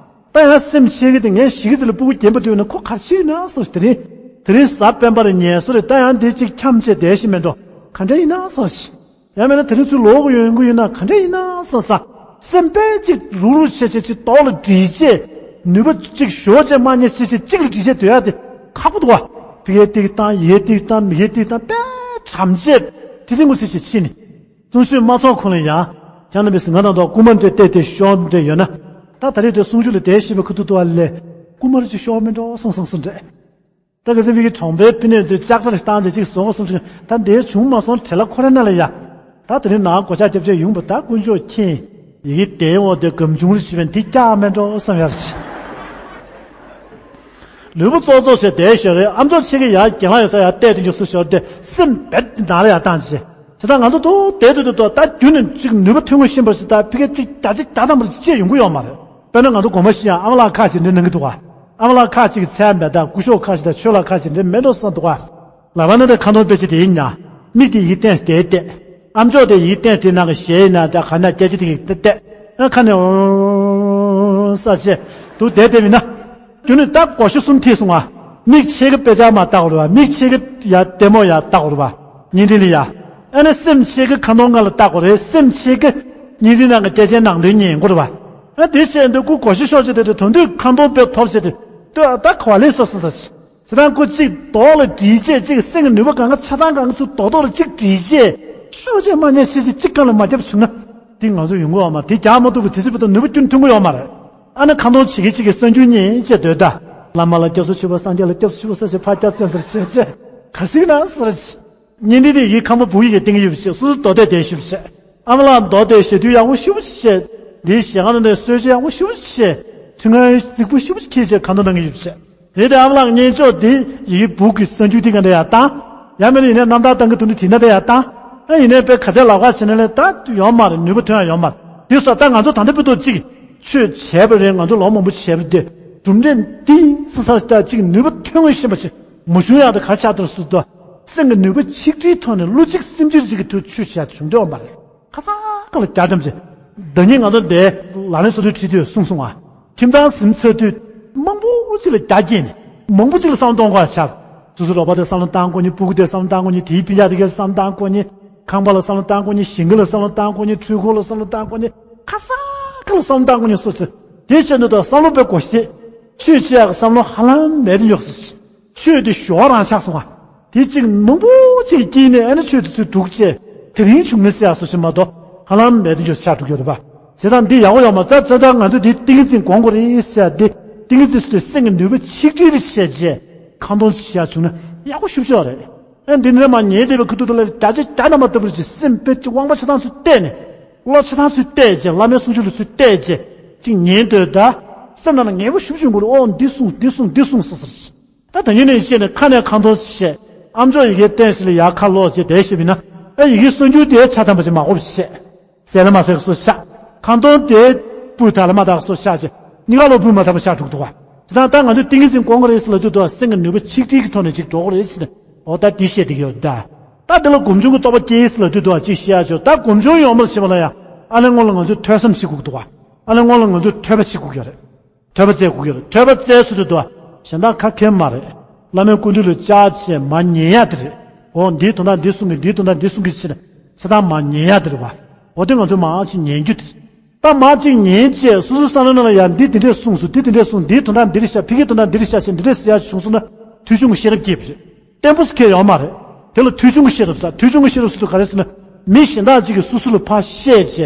ད་ཡང་སེམས་ཕྱེད་ཀ་དེ་ངས་ཞི་གི་ཚིག་ལ་སྤུ་གུ་རྒན་པ་དུས་ན་ཁོ་ག་རེ་བྱས་ཡིན་ན་བསམ་ས་རེད། དེ་རིང་དེ་རིང་གཟའ་སྤེན་པ་རེད། ཉལ་གསོ་རེད། ད་ཡང་འདི་གཅིག་འཁྱམས་བྱས་བསྡད་ཤེས་མེད་འགྲོ། ག་འདྲ་ཡིན་ན་བསམ་ས་རེད། ཡང་མིན་ན་དེ་རིང་ཚུར་ལོག་གི་ཡོང་གི་ཡོད་ན་ག་འདྲ་ཡིན་ན་བསམ་ས། སེམས་དཔེ་གཅིག་རུག་རུག་བྱས་བྱས་ཅིག་ཐོག་ལ་སྒྲིལ་བྱས། ནུས་པ་གཅིག་ཞོགས་བྱས་མ་ཉལ་བྱས་བྱས་གཅིག་ལ་སྒྲིལ་བྱས་སྡོད་ཡ་དེ་ཁག་པོ་འདུག་བ། ཕ་གིར་ཏིག་བཏང་། ཡར་ཏིག་བཏང་། མི་གིར་ཏིག་བཏང་། དཔེ་གྲམ་བྱས་དེ་སེམས་ཁུར་ཚིག་བྱས་ཕྱིན་ནས། གསུང་ཆོས་མ་ཚོགས་གོང་ལ་ཡང་ ཁྱེད་རྣམ་པས་ང་དང་ཐོག་རྐུ་མ་འདྲ་བལྟས་ཏེ་ཤོར་འདྲ་ཡོད་ན། ད་ད་རེས་དེ་གསུང་ཆོས་ལ་བསྡད་ཤེས་པའི་ཁུ་ཐུག་ཏུ་བ་ལས། རྐུ་མ་རེ་ཅིག་ཤོར་མི་འགྲོ་བསམ་བསམ་སོང་འདྲ། ད་ག་ཚོད་མི་གི་གྲོང་པའི་ཕི་ནས་ཚོས་ལྕགས་རྟ་རེ་བཏང་བྱས་ཅིག་བཟོ་དགོས་བསམ་བྱུང་། ད་འདིའི་བྱུང་མ་སོང་བྲེལ་ལ་ཁོ་རེ་ན་ལ་ཡ། ད་དེ་རིང་ནང་སྒོ་ལྕགས་རྒྱབ་བྱས་ཡོང་པ་ད་དཀོན་མཆོག་མཁྱེན། ཡི་གེ་དེའི་འོག་དེ་སྒམ་ཆུང་རེ་བྱས་པས་འདི་སྐྱག་མེད་འགྲོ་བསམ་ཡར་ཞིག་ལུས་པོ་ཙོག་ཙོག་བྱས་བསྡད་ཞོར་རེ་ཨ་མཆོག་ཆེ་གེ་ཡར་གྱེན་ལ་ཡོད་ས་ཡར་བལྟས་ཏེ་མགྱོགས་སུ་ཞོར་དེ་སེམས་རྦད་དེ་ནང་ལ་ཡར་བཏང་བྱས། བྱས་ཙང་ང་ཚོ་ཏོག་བསྡད་དུས་དུས་ཏོག་ད་རྒྱུན་ནས་ཅིག་ནུས་པ་ཐོན་དགོས་ཤེས་པ་ཞིག་ད་ཕི་གེ་ཅིག་བརྒྱ་ཆ་བརྒྱ་ཐམ་པ་ཅིག་ཡོང་གི་ཡོད་མ་རེད། དཔེར་ན་ང་ཚོ་དགོན་པ་ཤི་ཡང་ཨ་མ་ལགས་ཁ་ཅིག་འདྲ་གནང་གི་འདུག་ག་ཨ་མ་ལགས་ཁ་ཅིག་གི་མཚན་མེད་ད་སྐུ་ཞབས་ཁ་ཅིག་ད་ཆོས་ལགས་ཁ་ཅིག་འདྲ་མེད་འགྲོ་བསམ་འདུག་ག་ལག་པ་ན་ད་ཁ་འདོན་དཔེ་ཆ་དེ་ཡིན་ན། མིག་དེ་ཡིད་བརྟན་བསྡད་བསྡད། ཨ་མཆོག་དེ་ཡིད་བརྟན་དེ་ནང་གི་ཞལ་ཡིན་ན་ད་ག་ན་སྐད་ཆ་དེ་གི་བསྡད་བསྡད། ཨ་ཁ་ནས་འོང་ས་ཆེ་འདུག་བསྡད་བསྡད་མིན་ན། རྒྱུ་ནི་ད་སྒོར་ཤུ་གསུམ་ཐེབས་སོང་ང་། མིག་ཕྱེད་ཀ་དཔེ་ཆ་མ་བལྟ་དགོས་རེད་བ། མིག་ཕྱེད་ཀ་ཡ་ལྟད་མོ་ཡ་བལྟ་དགོས་རེད་བ། བརྙན་འཕྲིན་ལ་ཡ། ཨ་ནི་སེམས་ཕྱེད་ཀ་ཁ་འདོན་ང་ལ་བལྟ་དགོས་རེད། སེམས་ཕྱེད་ཀ་བརྙན་འཕྲིན་ནང་གི་སྐད་ཆའི་ནང་དོན་ཉན་དགོས་རེད་བ། ཨ་དེ་བྱས་འདུག་ཁུ་སྒོར་ཤུ་ཤོར་བྱས་དེ་དེ་དོན་དུས་ཁ་འདོན་དཔེ་ཐོབ་བྱས་དེ། ལྟོས་ཨ་ད་ག་བ་ལས་སོ་སོ་སོ། ཁྱེད་རང་ཁོ་གཅིག་རྡོག་ལ་སྒྲིལ་བྱས་གཅིག་སེམས་ཀྱི་ནུས་པ་གང་ག་ཆ་ཚང་གང་ག་ཚུར་རྡོག་རྡོག་ལ་གཅིག་སྒྲིལ་བྱས། ཤོག་ཅེས་མ་ཉན་ཤེས་ཅིག་གཅིག་གང་ལ་མ་རྒྱབ་བྱུང་ན། འདི་ང་ཚོ་ཡོང་གི་ཡོད་མ་རེད། དེ་རྒྱག་མ་ཐུབ་པ་དེ་སྲིད་པ་དང་ནུས་པ་ཀུན་ཐོན་གི་ཡོད་མ་རེད། ཨ་ནི་ཁ་འདོན་བྱེད་མཁན་གཅིག་གིས་གསར་འགྱུར་ཉན་བྱས་སྡོད་ད། བླ་མ་ལ་སྐྱབས་སུ་མཆིའོ། སངས་རྒྱས་ལ་སྐྱབས་སུ་མཆིའོ་ཟེར་བྱས་ཕར་སྐྱབས་སེམས་ཟེར་བྱས་བྱས་ག་སྲིད་ན་ཟེར་བྱས། བརྙན་འཕྲིན་དེ་ཡིག་ཁམས་པ་བུ་ཡི་གེ་སྟེང་ཡོད་པ་བྱས་སོ་སོ་རྡོ་བལྟས་བསྡད་ཤུབ་བྱས། ཨ་མ་ལགས་རྡོ་བལྟས་ཞེ་དུས་ཡག་པོ་ཤུབ་བྱས། འདིའི་ཞལ་ཁང་ནང་ནས་གསོལ་ཇ་ཡག་པོ་ཤུབ་བྱས། ཁྲི་ང་རྫིག་པོ་ཤུབ་ཁྱེར་བྱས་ཁ་འདོན་གནང་གི་ཡོད་པ་བྱས། རེད་དེ་ཨ་མ་ལགས་བརྙན་ཅོག་འདི་ཡི་གེ་བུ་གི་གསར་འགྱུར་འདི་ག་འདྲ་ཡག་བཏང་། ཡང་མིན་ན་ཡིན་ནའི་རྣམ་ཐར་བཏང་གི་འདུག་ནི་དེ་ན་འདྲ་ཡག་བཏང་། ཨ་ཡིན་ནའི་དཔེ་ག་ཚད་ལབ་ཁ་བྱས་ན་ལས་ད་ཡོད་མ་རེད། ནུས་པ་ཐོན་ཡག་ཡོད་མ་རེད། འདི་སོགས་ད་ང་ཚོ་ད་ལྟ་བར་དུ་གཅིག་ཆོས་བྱས་པ་རེད། ང་ཚོ་ལོ་མང་པོ་བྱས་པ་རེད་དེ། གྲུབ་འབྲས་འདི་ས་ས་ལྟ་ཅིག་ནུས་པ་ཐོན་ངེས་ཤེས་པ་ཅིག་མ་བྱུང་ཡག་དེ་ག་ཆགས་འདུག་སུ་དོ། སེམས་ཀྱི་ནུས་པ་ཆིག་སྒྲིལ་ཐོག་ནས་བློ་གཅིག་སེམས་གཅིག་ཅིག་གི་ཐོག་ཆོས་བྱས་བྱུང་འདོད་མ་རེད། ཁ་སང་ཁ་ལ་རྒྱ་འཇམ་ཅིག་ཟླ་ཉིན་ང་ཚོ་འདས་ལ་ལན་སོ་དུས་ཁྲིད་དུས་གསུངས་སོང་ང་། ཁྱིམ་ཚང་ཟིན་ཚར་དུས་མང་པོ་ཅིག་ལ་རྒྱ་སྐྱེས་ནས་མང་པོ་ཅིག་ལ་བསམ་བློ་གཏོང་དགོས་ཆགས། སོ་སོའི་རོགས་པ་དེ་བསམ་བློ་བཏང་དགོས་ནི། སྤུ་གུ་དེ་བསམ་བློ་བཏང་དགོས་ནི། དེའི་སྤུན་ཀྱག་དེ་གའི་བསམ་བློ་བཏང་དགོས་ནི། ཁང་པ་ལ་བསམ་བློ་བཏང་དགོས་ནི། ཞིང་ཁ་ལ་བསམ་བློ་བཏང་དགོས་ནི། འཕྲུལ་འཁོར་ལ་བསམ་བློ་བཏང་དགོས་ནི། ཁ་སང་ཁ་ལ་བསམ་བློ་བཏང་དགོས་ནི་སོ་སོ། དེ་བྱས་འདུག་ད་བསམ་བློ་དཔེ་དགོས་ཤེས། ཆོས་བྱེད་ཡག་གི་བསམ་བློ་ཧ་ལམ་མེད་དུ་འཇོག་སྲིད། ཆོས་དེ་ཞོ་རང་ཆགས་སོང་ང་། དེ་གཅིག་མང་པོ་གཅིག་གི་དཀྱིལ་ནས་ཨ་ནི་ཆོས་དེ་ཚོས་སྒྲུག་བྱས་དེ་རིང་བྱུང་ནི་ཟེར་ཡག་སོ་ཞིག་མ་གཏོགས་ཧ་ལམ་མེད་དུ་འཇོག་ཆགས་འགྲོ་གི་ཡོད་རེད་པ། བྱས་ཙང་འདི་ཡག་པོ་ཡོད་མ་རེད། ད་ད་ང་ཚོས་འདི་ཏིང་ངེ་འཛིན་སྒོམ་དགོས་རེད་ཟེར་ཡག་འདི་ཏིང་ངེ་འཛིན་སུ་དེ་སེམས་ཀྱི་ནུས་པ་ཆིག་སྒྲིལ་རེ་བྱས་རྗེས་ཁ་འདོན་བྱེད་ཡག་བྱུང་ན་ཡག་པོ་ཞེ་པོ་ཅིག་ཡོད་རེད། ཨ་འདི་ནས་མར་ཉན་བསྡད་པའི་ཁུ་ཐུག་ཏུ་ལ་བརྒྱ་ཆ་བརྒྱ་རྣམ་པ་ལྟ་བུར་གྱི་སེམས་དཔེ་ཅིག་དབང་པོ་ཆ་ཚང་ཚུར་གཏད་ནས། བློ་ཆ་ཚང་ཚུར་གཏད་རྗེས་བླ་མའི་གསུང་ཆོས་ལ་ཚུར་གཏད་རྗེས་ཅིག་ཉན་སྡོད་ད། སེམས་ནང་ལ་ངེས་པོ་ཞེ་པོ་ཅིག་ཡོང་གི་རེད། ཨོ་འདི་གསུངས་འདི་གསུངས་འདི་གསུངས་ཟེར་ཟེར། ད་ད་ཉིན་ནས་བཤད་ནས་ཁ་ནས་ཁ་འདོན་བྱས། ཨ་མཆོག་ཡི་གེ་བསྟན་ཞིག་ལ་ཡར་ཁ་ལོག་བྱས་བསྡད་ཤེས་པ་ཡིན་ན། ཨ་ཡི་གེ་གསར་འགྱུར་དེའི་ཆ་ཐམ་པ་ཅིག་མ་གོ་བ་བྱས། ཟས་ལ་མ་ཟས་སོ་ཤ། ཁ་འདོན་དེ་སྤུས་དག་ལ་མ་དག་སོ་ཤ་བྱས། གཉིས་ཀ་ལོ་སྤུས་མ་དག་པ་ཆགས་འགྲོ་གི་འདུག་བ། དེ་དང་ད་ང་ཚོས་ཏིང་ངེ་འཛིན་སྒོམ་གི་རེད་ཟེར་ལབ་དུས་དུ་བ་སེམས་ཀྱི་ནུས་པ་ཆིག་སྒྲིལ་གྱི་ཐོག་ནས་ཅིག་འགྲོ་གི་རེད་ཟེར་ནས། འོ་ད་འདི་བཤད་བསྡད་ཀྱི་ཡོད་ད། ད་འདི་ལ་སྒོམ་བྱུང་གི་རྟོགས་པ་སྐྱེས་ཟེར་ལབ་དུས་དུ་བ་ཅིག་བཤད་ཡ་ཆོག་ད་སྒོམ་བྱུང་ཡོང་བར་བྱེད་པ་ལ་ཡང་ཨ་ནི་སྔོན་ལ་ང་ཚོས་ཐོས་བསམ་བྱེད་དགོས་ཀྱི་འདུག་བ། ཨ་ནི་སྔོན་ལ་ང་ཚོས་ཐོས་པ་བྱེད་དགོས་ཀྱི་རེད། ཐོས་པ་བཙལ་དགོས་ཀྱི་རེད། ཐོས་པ་བཙལ་ཟེར་དུས་དུ་གཞན་དག་ཁ་འཁྱེར་མ་རེད། བླ་མའི་སྐུ་མདུན་ལ་བཅར་བྱས་མར་ཉན་ཡ་དེ་རེད། འོ་འདིའི་དོན་དག་འདི་གསུང་གི་འདིའི་དོན་དག་འདི་གསུང་གི་ཕྱིར་ཆ་ཚང་མར་ཉན་ཡ་དེ་རེད་བ། འོ་དེ་ང་ཚོས་མར་ཅིག་ཉན་རྒྱུ་དེ་རེད། ད་མར་ཅིག་ཉན་བྱས་སོ་སོའི་བསམ་བློའི་ནང་ལ་ཡ་འདི་འདི་འདྲས་གསུངས་སོང་། འདི་འདི་འདྲས་གསུངས། འདིའི་དོན་དག་འདི་རེད་ཤག་ཕ་གིའི་དོན་དག་འདི་རེད་ཤག་ཅེས་འདི་འདྲས་ཟེར་ཡ་བྱུང་སོང་ན་ཐོས་བྱུང་གི་ཤེས་རབ་སྐྱེས་པ་རེད། བརྟན་པོ་ཟེར་མཁན་ཡོད་མ་རེད། དེ་ལ་ཐོས་བྱུང་གི་ཤེས་རབ་ཟེར། ཐོས་བྱུང་གི་ཤེས་རབ་ཟེར་དུས་ག་རེ་ཟེར་ན། མི་གཞན་དག་ཅིག་གིས་སོ་སོ་ལ་ཕར་བཤད་བྱས་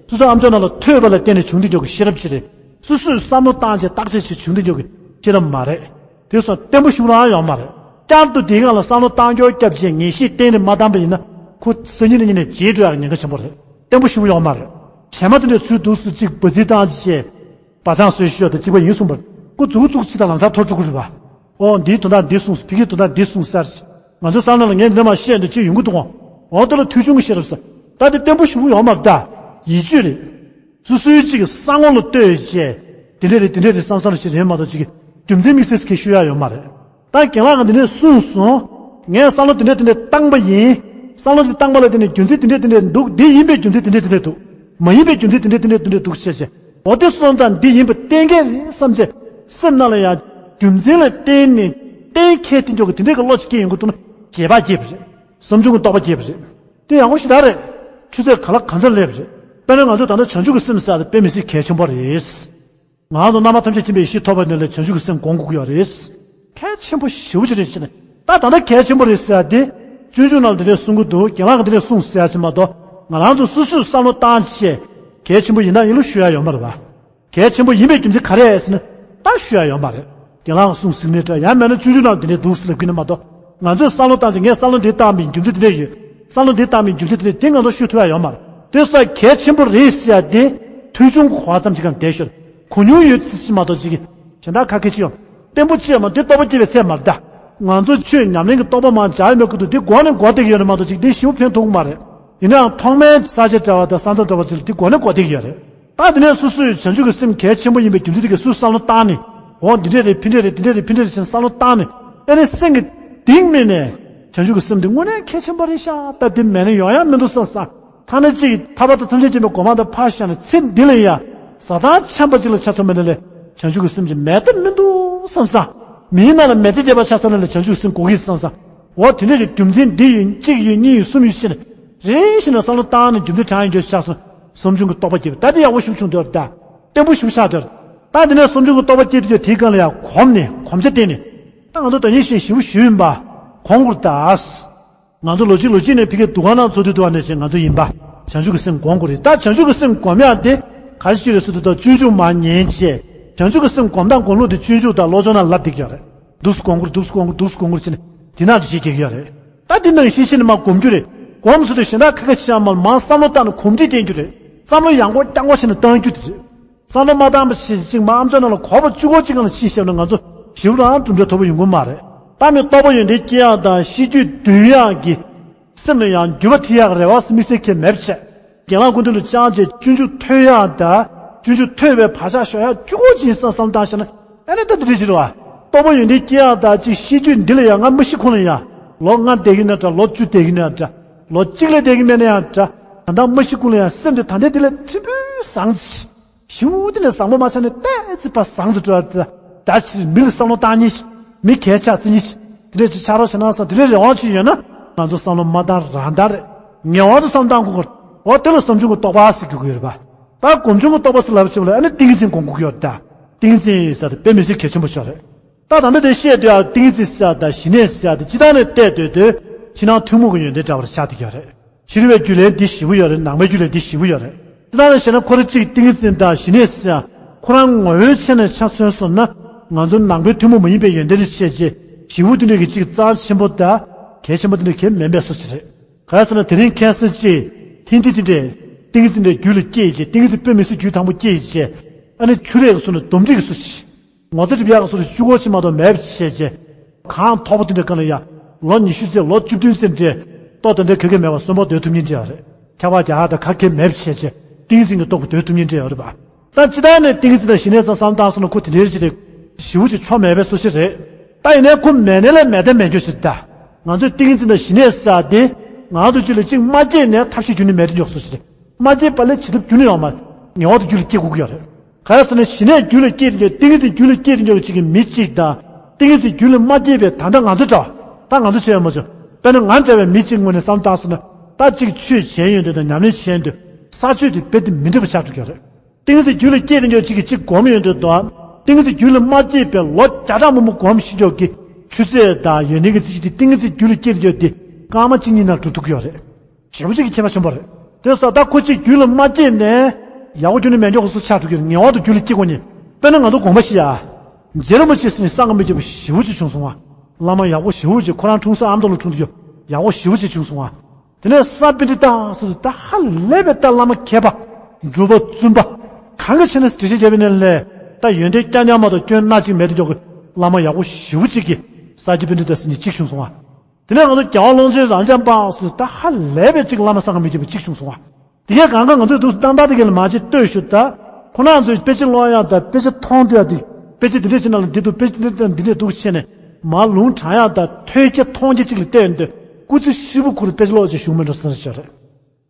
སོ་སོའི་ཨ་མཆོག་རྣམས་ལ་ཐོས་པ་ལ་བརྟེན་ནས་བྱུང་དུ་འཇོག་གི་ཤེས་རབ་ཅིག་རེད། སོ་སོས་བསམ་བློ་བཏང་བྱས་བརྟག་དཔྱད་བྱས་བྱུང་དུ་འཇོག་གི་ཤེས་རབ་མ་རེད། དེ་སོང་བརྟན་པོ་ཞིག་རང་ཡོད་མ་རེད། བསྐྱར་དུ་དེའི་སྒང་ལ་བསམ་བློ་བཏང་སྐྱོར་བརྒྱབ་བྱས་ངེས་ཤེས་གཏན་ནས་མ་བཏང་པ་ཡིན་ན་ཁོ་སང་ཉིན་གནངས་ཉིན་ནས་བརྗེད་འགྲོ་ཡག་ཉེན་ཁ་ཆེན་པོ་རེད། བརྟན་པོ་ཞིག་ཡོད་མ་རེད། བྱེ་མ་དེ་འདྲའི་ཚུལ་འདུག་སུ་གཅིག་འབའ་ཚིག་བཏང་བྱས། བ་ཚང་སོས་ཤོར་དང་གཅིག་པ་ཡིན་གསུངས་པར་ཁོ་མཛུག་གུ་བཙུགས་ཅིག་དང་ལམ་སང་ཐོར་འགྲོ་གི་རེད་པ། ཨོ་འདིའི་དོན་དག་འདི་གསུངས། ཕ་གིའི་དོན་དག་འདི་གསུངས་ཟེར། ང་ཚོའི་བསམ་བློ་ལ་ངས་འདི་མ་བཤད་འདི་ཅིག་ཡོང་གི་འདུག་གོ། ཨོ་དེ་ལ་ཐོས་བྱུང་གི་ཤེས་རབ་ཟེར། ད་འདི་བརྟན་པོ་ཞིག་ཡོད་མ་རེད་ད། ཡིད་དཔྱོད་རེད། སོ་སོའི་གཅིག་གི་བསམ་ངོ་ལ་ལྟོས་བྱས། འདི་འདྲ་རེད་འདི་འདྲ་རེད་བསམ་བསམ་ཞིག་རེད་མ་གཏོགས་གཅིག་གི་རྒྱུ་མཚན་དམིགས་བསལ་གྱི་ཞུ་ཡ་ཡོད་མ་རེད། ད་རྒན་ལགས་ཀྱིས་འདི་འདྲ་གསུངས་སོང་། ངས་བསམ་བློ་འདི་འདྲ་འདི་འདྲ་བཏང་པ་ཡིན། བསམ་བློ་འདི་བཏང་པ་ལ་བརྟེན་ནས་རྒྱུ་མཚན་འདི་འདྲ་འདི་འདྲ་འདུག་འདི་ཡིན་པའི་རྒྱུ་མཚན་འདི་འདྲ་འདི་འདྲ་འདུག་མ་ཡིན་པའི་རྒྱུ་མཚན་འདི་འདྲ་འདི་འདྲ་འདི་འདྲ་འདུག་ཞེས་བྱས། འོ་དེ་སོང་ཙང་འདི་ཡིན་པ་གཏན་འཁེལ་རེད་བསམ་བྱས། སེམས་ནང་ལ་ཡང་རྒྱུ་མཚན་ལ་བརྟེན་ནས་གཏན་འཁེལ་དེ་འཇོག་གི་དེ་འདྲ་གི་བློ་ཅིག་སྐྱེ་ཡོང་གི་འདུག་ན་བརྗེད་པ་སྐྱེས་པ་རེད། བསམ་བྱུང་གི་རྟོགས་པ་སྐྱེས་པ་རེད། དེ་ཡག་པོ་ཞེ་དྲག་རེད། ཆུ་ཚོད་ག་ལ་ག་ཚོད་སླེབས་རེད། དཔེར་ན་ང་ཚོ་ད་ལྟ་བྱང་ཆུབ་ཀྱི་སེམས་ཟེར་ཡ་དེ་དཔེ་མི་སྲིད་གལ་ཆེན་པོ་རེད། ང་ཚོ་རྣམ་པ་ཐམས་ཅད་མཁྱེན་པའི་ཡེ་ཤེས་ཐོབ་པ་ནས་ལས་བྱང་ཆུབ་ཀྱི་སེམས་སྒོམ་དགོས་ཀྱི་ཡོད་རེད། གལ་ཆེན་པོ་ཞེ་པོ་ཅིག་རེད་ཟེར་ནས། ད་ད་ལྟ་གལ་ཆེན་པོ་རེད་ཟེར་ཡ་དེ། སྤྱོད་འཇུག་ནང་ལ་འདི་འདྲས་གསུང་གི་འདུག་རྒན་ལགས་ཀྱིས་འདི་འདྲས་གསུངས་ཟེར་ཡ་ཅིག་མ་གཏོགས། ང་རང་ཚོ་སོ་སོས་བསམ་བློ་བཏང་བྱས། གལ་ཆེན་པོ་ཡིན་ན་ཡིན་ལུགས་ཞུ་ཡ་ཡོད་མ་རེད་བ། གལ་ཆེན་པོ་ཡིན་པའི་རྒྱུ་མཚན་ག་རེ་རེད་ཟེར་ན། ད་ཞུ་ཡ་ཡོད་མ་རེད། དེ་ལའང་གསུང་ཟིན་ནས་འདྲ་ཡང་མེད་ན་ཆུང་ཆུང་ནང་དེ་འདྲས་འདུག་ཟེར་ལབ་གི་ནི་མ་གཏོགས། ང་ཚོས་བསམ་བློ་བཏང་ཚེ་ངས་བསམ་བློ་འདི་བཏང་མིན་རྒྱུ་མཚན་དེ་འདྲས་ཡོད། བསམ་བློ་འདི་བཏང་མིན་རྒྱུ་མཚན་དེ་འདྲས་དེ་ང་ཚོ་ཤོད་ཐུབ་ཡ་ཡོད་མ་རེད། དེ་སོགས་གལ་ཆེན་པོ་རེད་ཟེར་ཡ་དེ་ཐོས་བྱུང་གོ་བ་ཙམ་ཞིག་གང་བསྡད་ཤོད། གོ་མྱོང་ཡོད་ཚིག་ཅིག་མ་གཏོགས་ཅིག་གཞན་དག་ཁ་སྐད་ཅི་ཡོང་། བརྟན་པོ་ཅི་ཡོང་མ་འདི་རྟོགས་པ་སྐྱེ་བའི་ཚད་མ་རེད་ད། ང་ཚོ་ཆོས་ཉམས་ལེན་གྱི་རྟོགས་པ་མང་སྦྱར་ཡོད་མེད་ཁུ་ཐུག་འདི་གོང་ནས་གོ་བསྡད་ཀྱི་ཡོད་རེད་མ་གཏོགས་ཅིག་འདི་ཞིབ་ཕན་ཐོགས་ཀྱི་མ་རེད། ཡིན་ནའང་ཐོག་མའི་ས་བཅད་འདྲ་བ་དང་ས་མཚམས་འདྲ་བ་ཅིག་ལ་འདི་གོང་ནས་གོ་བསྡད་ཀྱི་ཡོད་རེད། ད་དེ་ནས་སོ་སོའི་བྱང་ཆུབ་ཀྱི་སེམས་གལ་ཆེན་པོ་ཡིན་པའི་རྒྱུ་མཚན་དེ་གས་སུས་བསམ་བློ་བཏང་ནས། འོ་འདི་འདྲས་རེད་ཕི་འདྲས་རེད་འདི་འདྲས་རེད་ཕི་འདྲས་རེད་ཅེས་བསམ་བློ་བཏང་ནས། ཨེ་ནས་སེམས་ཀྱི་གཏིང་མིན་ནས་བྱང་ཆུབ་ཀྱི་སེམས་དེ་དངོས་གནས་གལ་ཆེན་པོ་རེད་ཤག་ད་དེ་མེད་ན་ཡོང་ཡ་མི་འདུག་བསམ་བསམ། ཐ་ན་གཅིག་ཐར་པ་དང་ཐམས་ཅད་མཁྱེན་པའི་གོ་འཕང་དང་ཕར་བཞག་ནས་ཚེ་འདི་ལ་ཡ། བཟའ་ཚང་ཆམ་པ་གཅིག་ལ་ཆ་མཚོན་པ་ནི་ལས་བྱང་ཆུབ་ཀྱི་སེམས་ཀྱི་མེད་ཐབས་མི་འདུག་བསམ་བསམ། མིའི་ནང་ལ་མེ་ལྕེ་རྒྱས་པ་ཆ་མཚོན་ན་ལས་བྱང་ཆུབ་ཀྱི་སེམས་གོ་གི་བསམ་བསམ། འོ་དེ་འདྲས་ཀྱི་རྒྱུ་མཚན་འདི་ཡོད་གཅིག་ཡོད་གཉིས་ཡོད་གསུམ་ཡོད་ཕྱིན། རེ་ཞིག་ན་བསམ་བློ་བཏང་ནས་རྒྱུ་མཚན་དྲང་ཡོད་ཆགས་སོང་། སུམ་བྱུང་གི་རྟོགས་པ་སྐྱེས་པ་ད་དེ་ཡག་པོ་ཞིག་བྱུང་འདུག་ད། བརྟན་པོ་ཞིག་ཆགས་འདུག་ད་དེ་ནས་སུམ་བྱུང་གི་རྟོགས་པ་སྐྱེས་དུས་དེའི་སྒང་ལ་ཡང་གོམས་ནས་གོམས་ཆ་བསྟན་ནས། ད་ང་ཚོ་ད་ཉིན་བཞིན་ཞིབ་ཞུས་ཡིན་པ། གོང་བཀུར་ད། ང་ཚོ་ལོ་གཅིག་ལོ་གཅིག་ནས་ཕ་གིའི་འདུ་ཁང་ནང་འཚོགས་དུས་དུ་བ་ནས་བྱས་ང་ཚོ་ཡིན་པ། བྱང་ཆུབ་ཀྱི་སེམས་སྒོམ་དགོས་རེད་ད། བྱང་ཆུབ་ཀྱི་སེམས་སྒོམ་ཡག་དེ་ག་རེ་ཞིག་རེད་ཟེར་དུས་ད་སྤྱོད་འཇུག་མར་ཉན་བྱས། བྱང་ཆུབ་ཀྱི་སེམས་སྒོམ་སྟངས་སྒོམ་ལུགས་དེ་སྤྱོད་འཇུག་དང་བློ་སྦྱོང་ནང་ལབ་བསྡད་ཀྱི་ཡོད་རེད། འདུག་སེ་སྒོམ་དགོས་རེད་འདུག་སེ་སྒོམ་དགོས་རེད་འདུག་སེ་སྒོམ་དགོས་རེད་བྱས་ནས་དེ་ནང་དུ་བྱེད་ཀྱི་ཡོད་རེད། ད་དེ་ནང་ཤེས་བྱས་ནས་མར་སྒོམ་རྒྱུ་རེད། སྒོམ་ཟེར་དུས་གཞན་དག་ཁ་ཁ་ཆགས་མར་མར་བསམ་བློ་བཏང་ནས་གོམས་འདྲིས་བསྟེན་རྒྱུ་རེད། བསམ་བློ་ཡང་སྒོ་རྐྱང་པ་བྱས་ནས་བཏང་རྒྱུ་དེ་རེད། བསམ་བློ་མ་བཏང་པ་ཞིག་ཅིག་མ་ཨམ་ཅོག་ནང་ལ་གོ་བ་བཅུ་གོ་གཅིག་སྒང་ལ་ཕྱིན་བཞག་ན་ང་ཚོ་ཞིབ་རང་གྲུབ་འབྲས་ཐོབ་པ་ཡོང་གི་མ་རེད། ད་མི་རྟོགས་པ་ཡོན་ཏན་སྐྱེ་ཡག་དང་ཤེས་རྒྱུད་འདུལ་ཡག་གི་སེམས་ལ་ཡང་འགྱུར་བ་ཐེབས་ཡག་རེ་བ་དམིགས་བསལ་གང་མེད་པ་བྱས། གྱེན་ལངས་སྐུ་མདུན་ལ་བཅར་བྱས་སྤྱོད་འཇུག་ཐོས་ཡག་དང་སྤྱོད་འཇུག་ཐོས་པའི་བག་ཆགས་ཤོར་ཡག་བཅུ་གོ་གཅིག་བསམ་བསམ་བཏང་བཞག་ན་ཨ་ནི་ད་དེ་འདྲ་ཞིག་རེད་བ། རྟོགས་པ་ཡོན་ཏན་སྐྱེ་ཡག་དང་གཅིག་ཤེས་རྒྱུད་འདི་ལ་ཡང་ང་མ་ཤི་ཁུངས་ལ་ཡང་ལོ་ལྔ་བསྡད་ཀྱི་ན་འདྲ་ལོ་བཅུ་བསྡད་ཀྱི་ན་འདྲ་ལོ་གཅིག་ལས་བསྡད་ཀྱི་མེད་ན་ཡང་འདྲ་ད་ལྟ་མ་ཤི་ཁུངས་ལ་ཡང་སེམས་དེ་ད་ལྟའི་དེ་ལས་ཕྲན་བུ་བཟང་ཅིག་ཞིའུ་དེ་ནས་བཟང་པོ་མ་ཆགས་ནས་ཏོག་ཙམ་ཕར་བཟང་ཙམ་འགྲོ་ཡ་ད་ཕྱིར་མི་ལ་བསམ་བློ་བཏང་ཉིན་ཞིག་མི་གལ་ཆགས་རྩི་ཉིན་ཞིག་དེ་འདྲས་ཅིག་ཆགས་རོགས་བྱེད་ན་བསམ་དེ་འདྲས་རེ་བ་ཅིག་ཡོད་ན་ང་ཚོ་བསམ་བློ་མ་བཏང་རང་བཏང་རེད། ངེས་པར་དུ་བསམ་བཏང་དགོས་ཀྱི་རེད། འོ་དེ་ལ་སུམ་བྱུང་གི་རྟོགས་པ་ཟེར་དགོས་ཀྱི་ཡོད་རེད་པ། ད་སྒོམ་བྱུང་གི་རྟོགས་པ་ཟེར་ལབ་ཕྱིན་པ་ལ་ཨ་ནི་ཏིང་ངེ་འཛིན་སྒོམ་དགོས་ཀྱི་ཡོད་རེད་ད། ཏིང་ངེ་འཛིན་ཟེར་དེ་དཔེ་མི་སྲིད་གལ་ཆེན་པོ་ཞིག་རེད། ད་ད་ལྟ་དེ་བཤད་དུས་ཨ་ཏིང་ངེ་འཛིན་ཟེར་དང་ཞི་གནས་ཟེར་དེ་སྤྱིར་བཏང་ནས་བལྟས་སྡོད་དུས་ཕྱི་ནང་ཐུན་མོང་གི་ཡོན་ཏན་འདྲ་བར་ཆགས་བསྡད་ཀྱི་ཡོད་རེད། ཕྱི་རོལ་པའི་རྒྱུད་ལ་འདི་ཞེ་པོ་ཡོད་རེད། ནང་པའི་རྒྱུད་ལ་འདི་ཞེ་པོ་ཡོད་རེད། དེ་ལྟར་བཤད་ན་ཁོ་རང་གཅིག་ཏིང་ངེ་འཛིན་དང་ཞི་གནས་ཟེར་ཡང་ཁོ་རང་ངོ་བོའི་ཆ་ནས་ཆ་མཚོན་སོང་ན་ང་ཚོ་ནང་པའི་ཐུན་མོང་མ་ཡིན་པའི་ཡོན་ཏན་རེ་བཤད་རྗེས་ཞེ་པོ་དེ་འདྲ་གི་གཅིག་རྩ་ཆེན་པོ་དང་གལ་ཆེན་པོ་དེ་འདྲ་གལ་མིན་པའི་བཟོ་ཅིག་རེད། ག་རེ་ཟེར་ན་དེ་རིང་ཁ་སང་ཅིག་ཧིན་དི་དེ་འདྲས་ཏིང་ངེ་འཛིན་འདྲ་རྒྱུད་ལ་སྐྱེས་རྗེས་ཏིང་ངེ་འཛིན་དཔེ་མི་སྲིད་རྒྱུད་དང་པོ་སྐྱེས་རྗེས་ཨ་ནི་ཆུ་རས་ཀྱི་བཟོ་ནས་འདོམ་སྒྲིག་གི་བཟོ་ཅིག་ངོ་ཚ་སྒྲིབ་ཡག་སོགས་བཅུ་གོ་གཅིག་མ་གཏོགས་མེད་པ་བྱས་རྗེས། གང་ཐོབ་པ་དེ་འདྲ་ག་ལ་ཡ། ལོ་ཉི་ཤུ་ཙམ་ལོ་བཅུ་བདུན་ཙམ་འདྲས། ལྟོ་དེ་འདྲ་ག་གེ་མེད་པར་གསོན་པོ་སྡོད་ཐུབ་མཁན་འདྲ་ཡོད་རེད། ཁྱབ་པ་རྒྱག་ཡག་དང་ག་གེ་མེད་པ་བྱས་རྗེས་ཏིང་འཛིན་གྱི་ལྟོ་གོས་སྡོད་ཐུབ་མཁན་འདྲ་ཡོད་རེད་པ། ད་སྤྱིར་བཏང་ནས་ཏིང་འཛིན་དང་ཞི་གནས་ཙམ་བསམ་བཏང་སོང་ན་ཁོ་དེ་འདྲའི་ཞིག་རེད། ཞེ་པོ་ཅིག་ཆོ་མེད་པའི་བཟོ་ཞིག་རེད། ད་ཡིན་ནའི་ཁོ་མེད་ནའི་ལས་མེད་དེ་མེད་འགྱོ་ཞིག་ད། ང་ཚོས་ཏིང་འཛིན་དང་ཞི་གནས་ཟེར་ཡག་དེ། ང་ཚོ་རྒྱུད་ལ་གཅིག་མ་སྐྱེས་ནའི་ཐབས་ཤེས་རྒྱུ་ནི་མེད་དེ་འགྱོ་བཟོ་ཞིག་རེད། མ་སྐྱེས་པ་ལས་བྱེད་ཐབས་རྒྱུ་ནི་ཡོད་མ་རེད། ངེས་པར་དུ་རྒྱུད་ལ་སྐྱེ་དགོས་ཀྱི་ཡོད་རེད། ག་རེ་ཟེར་ན་ཞི་གནས་རྒྱུད་ལ་སྐྱེས་ཏེ་འགྱོ་ཏིང་ངེ་འཛིན་རྒྱུད་ལ་སྐྱེས་ཏེ་འགྱོ་གཅིག་གི་མི་གཅིག་དང་། ཏིང་ངེ་འཛིན་རྒྱུད་ལ་མ་སྐྱེས་པའི་ད་ལྟ་ང་ཚོ་འདྲ་བ། ད་ང་ཚོ་བྱས་ཡོད་མ་བྱུང་། དཔེར་ན་ང་འདྲ་བའི་མི་གཅིག་ངོས་ནས་བསམ་བཏང་སོང་ན་ད་གཅིག་ཆོས་བྱས་ཡོང་དུས་དང་ཉམས་ལེན་བྱས་ཡོང་དུས་ས་ཆོས་དེ་རྦད་དེ་མི་འདྲ་བ་ཆགས་འགྲོ་གི་ཡོད་རེད། ཏིང་ངེ་འཛིན་རྒྱུད་ལ་སྐྱེས་ཏེ་འགྱོ་གཅིག་གིས་གཅིག་སྒོམ་ཡོང་དུས་དང་། ཏིང་ངེ་འཛིན་རྒྱུད་ལ་མ་སྐྱེས་པའི་ལོ་བརྒྱ་ཕྲག་མང་པོ་སྒོམ་ཤེས་འགྱོ་གི་ཆུ་ཚད་དང་ཡོན་ཏན་གྱི་རྩི་ཤིང་དེ་ཏིང་ངེ་འཛིན་རྒྱུད་ལ་སྐྱེས་ཏེ་འགྱོ་དེ་སྐར་མ་གཅིག་གཉིས་ནང་འགྲུབ་ཐུབ་ཀྱི་ཡོད་རེད། ཞེ་པོ་ཅིག་གི་ཁྱད་པར་ཆེན་པོ་རེད། དེ་ས་ད་ཁོ་གཅིག་རྒྱུད་ལ་མ་སྐྱེས་ནས་ཡག་པོ་རྒྱུད་ནས་མེད་མགྱོགས་སུ་ཆགས་འགྲོ་གི་རེད། ངེས་པར་དུ་རྒྱུད་ལ་སྐྱེ་དགོས་ནི། དཔེར་ན་ང་ཚོ་དགོངས་པ་བཞེས་ཡ། རྗེ་རིན་པོ་ཆེ་ཟེར་ནས་བསམ་གྱིས་མི་ཁྱབ་པ་ཞེ་པོ་ཅིག་བྱུང་སོང་བ། བླ་མ་ཡག་པོ་ཞེ་པོ་ཅིག་ཁོ་རང་འཁྲུངས་ས་ཨ་མདོ་ལ་འཁྲུངས་དུས་ཡག་པོ་ཞེ་པོ་ཅིག་བྱུང་སོང་བ། དེ་ནས་ས་པཎྜི་ཏ་སོ་སོ་ད་ཧ་ལས་པའི་ད་བླ་མ་མཁས་པ། སྒྲུབ་པ་བཙུན་པ། གང་གི་ཆེད་ནས་འགྲེལ་བཤད་བརྒྱབ་པའི་ནས་ལས། ད་ཡོན་ཏན་རྐྱང་རྐྱང་མ་གཏོགས་སྐྱོན་སྣ་གཅིག་མེད་དེ་འགྱོ་གི། བླ་མ་ཡག་པོ་ཞེ་པོ་ཅིག་གིས་ས་སྐྱ་པཎྜི་ཏ་ཟེར་ནས་གཅིག་བྱུང་སོང་བ། དེ་ནས་ང་ཚོ་རྒྱལ་བ་ཀློང་ཆེན་རབ་འབྱམས་པ་སུ་ད་ཧ་ལས་པའི་གཅིག་བླ་མ་བསམ་གྱིས་མི་ཁྱབ་པ་གཅིག་བྱུང་སོང་བ། དེ་གའི་གང་ག་ང་ཚོས་འདུག་སྟངས་དག་དེ་གའི་ལ་མ་ཅིག་ལྟོས་ཞུ་ད། ཁོ་རང་ཚོས་དཔེ་ཆ་ཀློག་ཡག་དང་དཔེ་ཆ་མཐོང་དུས་ཡག་དེ་དཔེ་ཆ་དེ་འདྲས་ཅིག་ནང་ལ་འདི་འདུག་དཔེ་ཆ་དེ་འདྲས་འདི་འདྲས་འདུག་བྱས་ནས་མར་ལུང་དྲངས་ཡག་དང་ཐོས་རྒྱ་མཐོང་རྒྱ་གཅིག་ལ་བལྟས་ཡོང་དུས་སྐུ་ཚེ་ཧྲིལ་པོ་ཁོ་རང་དཔེ་ཆ་ཀློག་ཅིག་བཞུགས་མི་འགྲོ་ཟེར་ཞོར་རེད།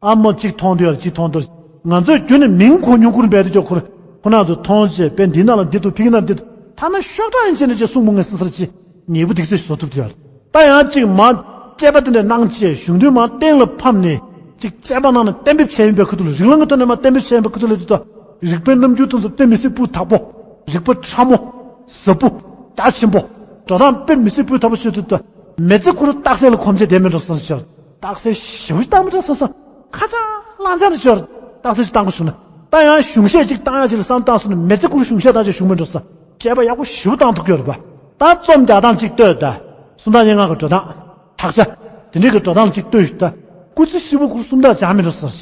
ཨ་མོ་གཅིག་མཐོང་དུས་ཡག་གཅིག་མཐོང་དུས། ང་ཚོས་རྒྱུན་ནས་མིང་གོ་མྱོང་ཁུར་འབད་དུ་ཀྱོག་ཁུར། ཁོ་རང་ཚོ་མཐོང་བྱས་པས་འདི་ན་ལ་འདི་འདུག་ཕི་གི་ན་འདི་འདུག་ཐ་ན་ཤོག་གྲངས་ཡིན་ཅེ་ནས་ཅེས་གསུང་མོ་ངས་སི་སར་ཅི། ཉེས་པོ་སྡིག་ཚད་བཟོ་ཐུབ་དུ་ཡག་ད་ཡང་གཅིག་མ། དཔྱད་པ་དེ་འདྲ་གནང་བྱས་གཞུང་དོན་མ་གཏན་ལ་ཕབ་ནས་གཅིག་དཔྱད་པ་གནང་ནས་གཏན་འབེབས་བྱས་ཡིན་པའི་ཁུ་ཐུག་ལ་རིགས་ལམ་གྱི་ཐོག་ནས་མ་གཏན་འབེབས་བྱས་ཡིན་པའི་ཁུ་ཐུག་ལ་དུས་ད། རིག་པའི་རྣམ་འགྱུར་དེ་ཚོ་དཔེ་མི་སྲིད་སྤུས་དག་པོ། རིག་པ་ཕྲ་མོ། ཟབ་པོ། རྒྱ་ཆེན་པོ། འགྲོ་སྟངས་དཔེ་མི་སྲིད་སྤུས་དག་པོ་ཞིག་དུས་ད། མི་ཚེ་ཁོ་རང་རྟགས་གསལ་ལ་གོམས་བྱས་བསྡད་མི་འགྲོ་སོང་ཟེར། རྟགས་གསལ་ཞེ་པོ་ཞིག་བཏང་མི་འགྲོ་སོང་ཟེར། ཁ་ཆག་ལང་ཆག་རེ་ཅོར། རྟགས་གསལ་ཞིག་བཏང་དགོས་བྱུང་ན། ད་ཡང་གཞུང་བཤད་ཅིག་བཏང་ཡ་ཅིག་ལ་བསམ་བཏང་སོང་ན་མི་ཚེ་ཁུར་གཞུང་བཤད་བཏང་ཅིག་བཞུགས་མི་འགྲོ་ས། བཤད་པ་ཡག་པོ་ཞེ་པོ་བཏང་ཐུབ་ཀྱི་ཡོད་རེད་པ། ད་རྩོམ་རྒྱག་སྟངས་ཅིག་ལྟོས་ད། སུམ་རྟགས་སྙན་ངག་གི་འགྲོ་སྟངས། དག་ཆ། དེ་འདྲའི་གི་འགྲོ་སྟངས་ཅིག་ལྟོས་ཤིག་ད། སྐུ་ཚེ་ཧྲིལ་པོ་ཁུར་སུམ་རྟགས་སྦྱང་མི་འགྲོ་ས་རེད།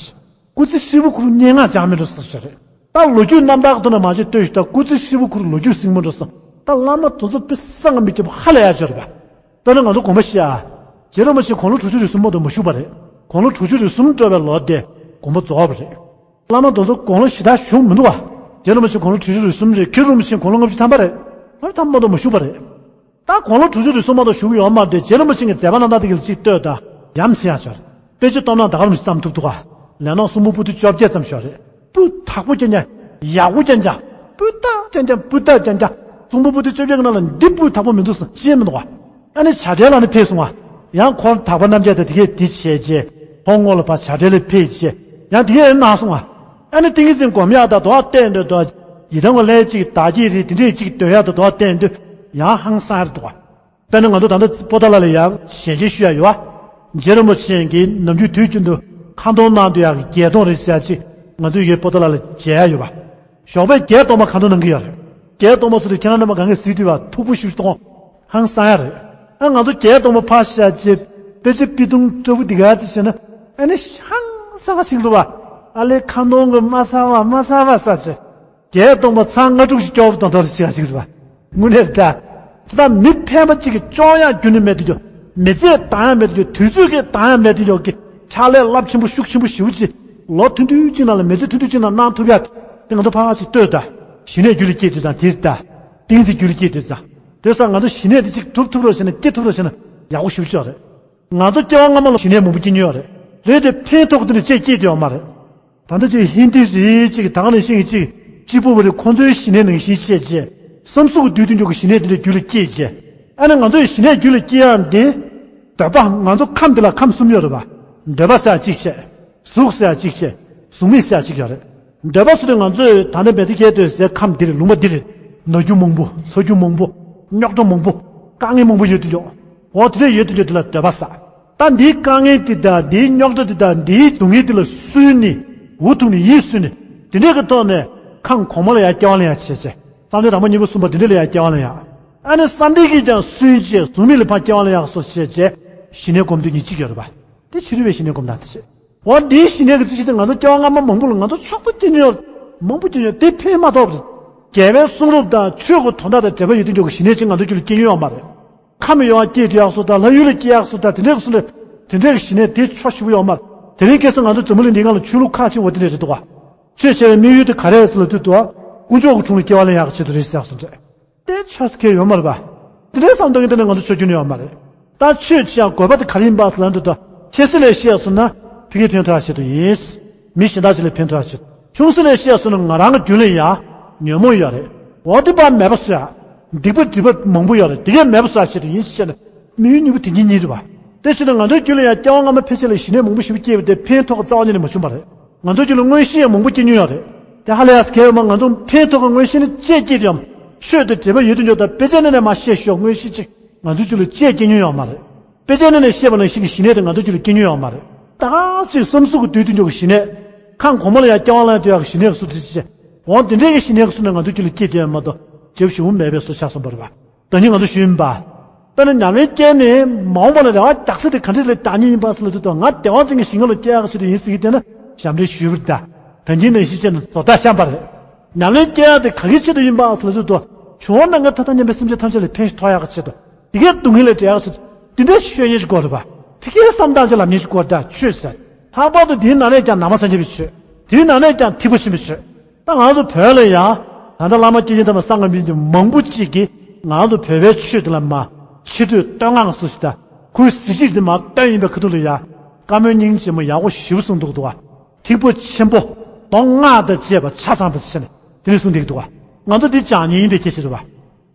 སྐུ་ཚེ་ཧྲིལ་པོ་ཁུར་སྙན་ངག་སྦྱང་མི་འགྲོ་ས་རེད། ད་ལོ་རྒྱུས་རྣམ་ཐར་གི་ཐོག་ནས་མར་ཅིག་ལྟོས་ཤིག་ད། སྐུ་ཚེ་ཧྲིལ་པོ་ཁུར་ལོ་རྒྱུས་གཟིགས་མི་འགྲོ་ས། ད་བླ་མ་དེ་ཚོ་དཔེ་བསམ་གྱིས་མི་ཁྱབ་པ་ཧ་ལས་ཡ་ཅིག་ཡོད་རེད་པ། དཔེར་ན་ང་ཚོ་དགོངས་པ་བཞེས་ཨ། རྗེ་རིན་པོ་ཆེ་དགུང་ལོ་དྲུག་ཅུ་རེ་གསུམ་མ་གཏོགས་མ་བཞུགས་པ་རེད། དགུང་ལོ་དྲུག་ཅུ་རེ་གསུམ་འགྲོ་བའི་ལོ་དེ་དགོངས་པ་རྫོགས་པ་རེད། བླ་མ་དེ་ཚོ་དགུང་ལོ་ཞེ་དྲག་བཞུགས་མི་འདུག་བ། རྗེ་རིན་པོ་ཆེ་དགུང་ལོ་དྲུག་ཅུ་རེ་གསུམ་རེད། མཁན་རིན་པོ་ཆེ་དགུང་ལོ་ལྔ་བཅུ་ཐམ་པ་རེད། ལྔ་བཅུ་ཐམ་པ་མ་གཏོགས་མ་བཞུགས་པ་རེད། ད་དགུང་ལོ་དྲུག་ཅུ་རེ་གསུམ་མ་གཏོགས་བཞུགས་ཡོད་མ་རེད་དེ། རྗེ་རིན་པོ་ཆེ་གི་མཛད་པ་རྣམ་ཐར་དེ་ག་ལ་ཅིག་ལྟོས་དང་ཡ་མཚན་ཡག་ཅིག་ཡོད་རེད། དཔེ་ཆ་སྟོང་ནང་ད་ག་རང་ཞིག་བརྩམས་ཐུབ་འདུག་ག་ལས་ནོར་གསུང་འབུམ་པོ་ཏི་བཅོ་བརྒྱད་ཙམ་ཞིག་ཡོད་རེད། སྤུས་དག་པོ་རྐྱང་རྐྱང་། ཡག་པོ་རྐྱང་རྐྱང་། སྤུས་དག་རྐྱང་རྐྱང་། སྤུས་དག་རྐྱང་རྐྱང་། གསུང་འབུམ་པོ་ཏི་བཅོ་བརྒྱད་ཀྱི་ནང་ལ་འདི་སྤུས་དག་པོ་མི་འདུག་ཟེར་ཅི་ཡང་མི་འདུག་ག་ཨ་ནི་བྱ་བྲལ་ལ་ནི་ཕེབས་སོང་བ། ཡང་འཁོར་དག་པ་རྣམ་བརྒྱད་དང་དེ་གས་འདི་བྱས་རྗེས་ཁོ་སྔོན་ལ་ཕར་བྱ་བྲལ་ལ་ཕེབས་རྗེས་ཡང་དེ་གས་གནང་སོང་བ། ཨ་ནི་ཏིང་ངེ་འཛིན་སྒོམ་ཡག་དང་དོ་བ་བསྟན་འདོད་དོ། ཡི་དམ་གྱི་ལྷ་གཅིག་བདག་བསྐྱེད་རེད་དེ་འདྲས་གཅིག་འདོན་ཡག་དང་དོ་བ་བསྟན་འདོད་ཡང་ཧང་སང་ཡ་རེད་འདུག་བ། དཔེར་ན་ང་ཚོ་ད་ལྟ་པོ་ཏཱ་ལ་ལ་ཡང་ཞལ་མཇལ་ཞུ་ཡ་ཡོད་བ། རྗེ་རིན་པོ་ཆེ་གིས་ནམ་རྒྱུན་དུས་རྒྱུན་དུ་ཁ་འདོན་གནང་དུས་ཡག་གི་བརྒྱད་སྟོང་རེད་ཟེར་ཡ་གཅིག་ང་ཚོ་ཡོད་པོ་ཏཱ་ལ་ལ་མཇལ་ཡ་ཡོད་བ། ཞོགས་པའི་བརྒྱད་སྟོང་པ་ཁ་འདོན་གནང་གི་ཡོད་རེད། བརྒྱད་སྟོང་པ་སུ་དེ་ཁྱེད་རང་རྣམ་པ་གང་གས་གཟིགས་དུས་བ་ཐུགས་ཕུགས་ཞུ་གཏོང་། ཧང་སང་ཡ་རེད། ཨ་ང་ཚོ་བརྒྱད་སྟོང་པ་ཕར་བཞག་རྗེས་དཔེ་ཆ་པི་ཏུང་ཏྲ་བུ་འདི་ག་ཚོད་བྱས་ན་ཨ་ནི་ཧང་སང་ཞིག་འདུག་བ། ཨ་ལས་ཁ་འདོན་གི་མ་ཚར་བ་མ་ཚར་བ་ས་ཆེ། བརྒྱད་སྟོང་པ་ཚར་ལྔ་དྲུག་ཞིག་སྐྱོ་བོ་དང་དོར་ཞིག་ཞིག་རེད་བ། དངོས་གནས་རེད་ད། ཅི་ལྟར་མི་ཕལ་པ་གཅིག་གིས་སྐྱོང་ཡག་རྒྱུ་ནི་མེད་དུ་འགྱོ། མི་ཚེ་འདང་ཡག་མེད་དུ་འགྱོ། དུས་ཚོད་ཀྱིས་འདང་ཡག་མེད་དུ་འགྱོ་གི་ཕྱག་ལས་རླབས་ཆེན་པོ་ཤུགས་ཆེན་པོ་ཞེ་པོ་ཅིག་ལོ་ཐུང་ཐུང་ཅིག་ནང་ལ་མི་ཚེ་ཐུང་ཐུང་ཅིག་ནང་གནང་ཐུབ་ཡག་དེ་ང་ཚོ་ཕར་ཕར་ཞིག་ལྟོས་ད། ཞི་གནས་རྒྱུད་ལ་སྐྱེས་དུས་ཙང་དེ་རེད་ད། ཏིང་འཛིན་རྒྱུད་ལ་སྐྱེས་དུས་ཙང་། དེ་སང་ང་ཚོ་ཞི་གནས་དེ་གཅིག་སྒྲུབ་ཐུབ་རོགས་བྱས་ན་སྐྱེ་ཐུབ་རོགས་བྱས་ན་ཡག་པོ་ཞེ་པོ་ཅིག་རེད། ང་ཚོ་སྐྱེ་བ་སྔ་མ་ལ་ཞི་གནས་མང་པོ་སྐྱེ་མྱོང་ཡོད་རེད། རེད་དེ་ཕན་ཐོགས་དེ་འདྲ་ཅིག་སྐྱེས་དུ་ཡོད་མ་རེད། ད་ལྟ་ཅིག་ཧིན་དི་རེད་ཅིག་ད་ག་ནང་བཞིན་གྱི་ཅིག་གཅིག་པུ་བ་རེད། ཁོང་ཚོའི་ཞི་གནས་ནང་བཞིན་བྱས་རྗེས་བསམ་གཟུགས་ཀྱི་འདུས་དོན་འཇོག་གི་ཞི་གནས་དེ་འདྲ་རྒྱུད་ལ་སྐྱེས་རྗེས་ཨ་ནི་ང་ཚོའི་ཞི་གནས་རྒྱུད་ལ་སྐྱེ་ཡག་འདི། འདོད་པ་ང་ཚོ་ཁམས་འདི་ལ་ཁམས་གསུམ་ཡོད་རེད་པ། འདོད་པ་ཟེར་ཡག་གཅིག་བྱས། གཟུགས་ཟེར་ཡག་གཅིག་བྱས། གཟུགས་མེད་ཟེར་ཡག་གཅིག་ཡོད་རེད། འདོད་པ་སུ་དེ་ང་ཚོས་ད་ལྟ་མི་ཚེ་སྐྱེལ་འདོད་ཟེར་ཁམས་འདི་རེད། ལུང་པ་འདི་རེད། ན་རྒྱུ་མང་པོ་འཚོ་རྒྱུ་མང་པོ་རྙོག་དྲ་མང་པོ་དཀའ་ངལ་མང་པོ་ཡོད་དུ་འཇོག་འོ་དེ་འདྲ་ཡོད་དུ་འཇོག་དེ་ལ་འདོད་པ་ཟེར། ད་འདིའི་དཀའ་ངལ་དེ་དང་འདིའི་རྙོག་དྲ་དེ་དང་འདིའི་སྡུག་བསྔལ་དེ་ལ་སུན་ནས་འུ་ཐུག་ནས་ཡིད་སུན་ནས་དེ་འདྲའི་གི་ཐོག་ནས་ཁམས་གོང་མ་ལ་ཡང་སྐྱེ་བ་ལེན་ཡག་བྱས་བྱས། བསམ་གཏན་དང་པོ་གཉིས་པ་གསུམ་པ་དེ་འདྲ་ལ་ཡང་སྐྱེ་བ་ལེན་ཡག་ཨ་ནི་བསམ་གཏན་གྱིས་ཀྱང་སུན་བྱས་གཟུགས་མེད་ལ་ཕར་སྐྱེ་བ་ལེན་ཡག་སོགས་བྱས་བྱས་ཞི་གནས་སྒོམ་དུས་གཉིས་གཅིག་ཡོད་རེད་པ། དེ་ཕྱི་རོལ་པའི་ཞི་གནས་སྒོམ་སྟངས་དེ་བྱས། འོ་འདིའི་ཞི་གནས་ཀྱི་རྩིས་གཞི་དེ་ང་ཚོ་སྐྱེ་བ་སྔ་མ་མང་པོ་ལ་ང་ཚོ་མཆོག་ཏུ་སྐྱེ་མྱོང་མང་པོ་སྐྱེ་མྱོང་དེ་ཕན་མ་ཐོགས་པ་རེད། རྒྱལ་བའི་གསུང་རབ་དང་ཆོས་ཀྱི་དོན་དག་དང་འབྲེལ་བ་ཡོད་དུ་འཇོག་གི་ཞི་གནས་ཅིག་ང་ཚོ་རྒྱུད་ལ་སྐྱེ་མྱོང་ཡོད་མ་རེད། ཁམས་ཡོངས་སྐྱེས་དུས་ཡག་སོ་དང་ལྷ་ཡུལ་ལ་སྐྱེ་ཡག་སོ་དང་དེ་འདྲའི་གསུང་རབ་དེ་འདྲའི་ཞི་གནས་དེ་ཆོ་ཞིབ་ཡོད་མ་རེད། དེ་རིང་ཁ་སང་ང་ཚོ་འཛམ་བུ་གླིང་འདི་སྒང་ལ་ཆོས་ལུགས་ཁག་ཆེ་བོ་དེ་འདྲ་རེད་འདུག་ག་ཆོས་བྱ་བའི་དམིགས་ཡུལ་དེ་ག་རེ་རེད་ཟེར་ལབ་དུས་དུ་དཀོན་མཆོག་གི་དྲུང་ལ་སྐྱེ་བ་ལེན་ཡག་ཆེད་དུ་རེད་ཟེར་ཡག་སོ་འདྲ། དེ་ཆོས་སུ་ཁེལ་ཡོད་མ་རེད་པ། དེ་འདྲའི་བསམ་བཏང་གི་དེ་ནས་ང་ཚོ་ཆོས་རྒྱུན་ནས་ཡོད་མ་རེད། ད་ཆོས་བྱེད་ཡག་དགོས་པ་དེ་ག་རེ་ཡིན་པ་ཟེར་ལབ་དུས་ད་ཆེ་ས་ལས་བཤད་སོང་ན་ཕ་གིར་ཕན་ཐོགས་ཡག་ཆེད་དུ་ཡིན། མི་གཞན་དག་ཅིག་ལ་ཕན་ཐོགས་ཡག་ཆེད་དུ། ཆུང་ས་ལས་བཤད་སོང་ན་ང་རང་གི་རྒྱུད་ལ་ཡང་ཉོན་མོངས་ཡོད་རེད། འོ་དེ་ཕར་མེད་པ་བཟོ་ཡག་སྡིག་པ་སྒྲིབ་པ་མང་པོ་ཡོད་རེད། དེ་གས་མེད་པ་བཟོ་ཡག་ཆེད་དུ་ཡིན་ཞེས་ནས་དམིགས་ཡུལ་གཉིས་པོ་དེ་གཉིས་གཉིས་རེད་པ། དེ་བྱས་ན་ང་ཚོའི་རྒྱུད་ལ་ཡང་སྐྱེ་བ་སྔ་མ་ཕལ་ཆེར་ལ་ཞི་གནས་མང་པོ་ཞིག་སྐྱེས་པ་དེ་ཕན་ཐོགས་རྩ་བ་ཉིད་ནས་མ་བྱུང་བ་རེད། ང་ཚོའི་རྒྱུད་ལ་མངོན་ཤེས་ཡང་མང་པོ་སྐྱེ་མྱོང་ཡོད་རེད། དེ་ཧ་ལས་ཡག་ཟེར་གྱི་ཡོད་མ། ང་ཚོ་ཕན་ཐོགས་ཀྱི་མངོན་ཤེས་ནི་ཅིག་སྐྱེས་ཏེ་ཡང་ཆོས་དང་འབྲེལ་བ་ཡོད་དུ་འཇོག་དང་དཔེ་ཆ་ནང་ནས་མར་བཤད་ཤོག་མངོན་ཤེས་ཅིག་ང་ཚོའི་རྒྱུད་ལ་ཅིག་སྐྱེ་མྱོང་ཡོད་མ་རེད། དཔེ་ཆ་ནང་ནས་བཤད་པ་ནང་བཞིན་གྱི་ཞི་གནས་དེ་ང་ཚོའི་རྒྱུད་ལ་སྐྱེ་མྱོང་ཡོད་མ་རེད། ད་ག་ཞིག་བསམ་གཟུགས་ཀྱི་འདུས་དུ་འཇོག་གི་ཞི་གནས། ཁམས་གོང་མ་ལ་ཡང་སྐྱེ་བ་ལེན་ཐུབ་ཡག་གི་ཞི་གནས་སུ་དེ་ཅི་བྱས། འོ་དེ་འདྲའི་གི་ཞི་གནས་སུ་ནས་ང་ཚོའི་རྒྱུད་ལ་སྐྱེས་ཏེ་ཡོད་མ་གཏོགས་བྱེད་པོ་ཞིག་མེད་པའི་བཟོ་ཆགས་སོང་བ་རེད་པ། ད་ནི་ང་ཚོ་ཞུས་ཡིན་པ། དཔེར་ན་ཉམས་ལེན་སྐྱེས་ནས་མ་འོངས་པ་ལ་རེ་བ་རྒྱག་ས་དེ་ག་འདྲ་ལ་རྒྱག་མཁན་ཡིན་པ་ཟེར་ལབ་དུས་ད་ང་བདེ་བ་ཅན་གྱི་ཞི་གནས་ལ་སྐྱེ་ཡག་ཆེད་དུ་ཡིན་ཟེར་གྱི་བསྡད་ན་ཞབས་འདྲེན་ཞུས་པར་གདའ། ད་གིན་ནང་བཞིན་བྱས་ནས་བཟོ་ལྟ་བཤམས་པ་རེད། ཉམས་ལེན་སྐྱེ་ཡག་དེ་ག་གི་ཆེད་དུ་ཡིན་པ་ཟེར་ལབ་དུས་ད་བྱུང་བ་ནང་གི་ཐ་ཐ་མཉམ་པའི་སེམས་ཅན་ཐམས་ཅད་ལ་ཕན་ཞིག་ཐོགས་ཡག་གི་ཆེད་དུ། དེ་གའི་སྡུག་བསྔལ་ལས་བྲལ་ཡག་ཆེད་དུ། དེ་འདྲའི་ཤོད་ཉེན་ཞིག་དགོས་རེད་པ། དེ་གའི་བསམ་སྟངས་ཅིག་ལབ་ཉེན་ཞིག་དགོས་རེད་ད་ཆོས་ཟེར། ལྷག་པར་དུ་དེའི་ནང་ནས་ཀྱང་ན་མ་སངས་རྒྱས་པའི་ཆོས། དེའི་ནང་ནས་ཀྱང་ཐེག་པ་ཆེན་པོའི་ཆོས། ད་ང་ཚོ་བོད་ལ་ཡང་ད་ལྟ་བླ་མ་སྐྱེས་ཆེན་དམ་པ་སངས་རྒྱས་པའི་མང་པོ་གཅིག་གིས་ང་ཚོ་བོད་པའི་ཆོས་འདི་ལ་མ་ཕྱི་སྡོད་བསྟོད་བསྔགས་སུ་ཞིག་དང་ཁོའི་གཟི་བརྗིད་འདི་མ་བཏོན་ཡིན་པའི་ཁ་ཐུག་ལ་ཡ་བཀའ་མོལ་སྙིང་རྗེ་མོ་ཡག་པོ་ཞེ་པོ་གསུངས་འདུག་འདུག་བ། ཐེག་པ་ཆེན་པོ་མདོ་སྔགས་དང་བཅས་པ་ཆ་ཚང་བ་ཞིག་བྱས་ནས་དེ་ནས་གསུངས་བསྡད་ཀྱི་འདུག་བ། ང་ཚོ་འདི་སྦྱང་ཉེན་ཡིན་པའི་སྐད་ཆ་རེད་བ།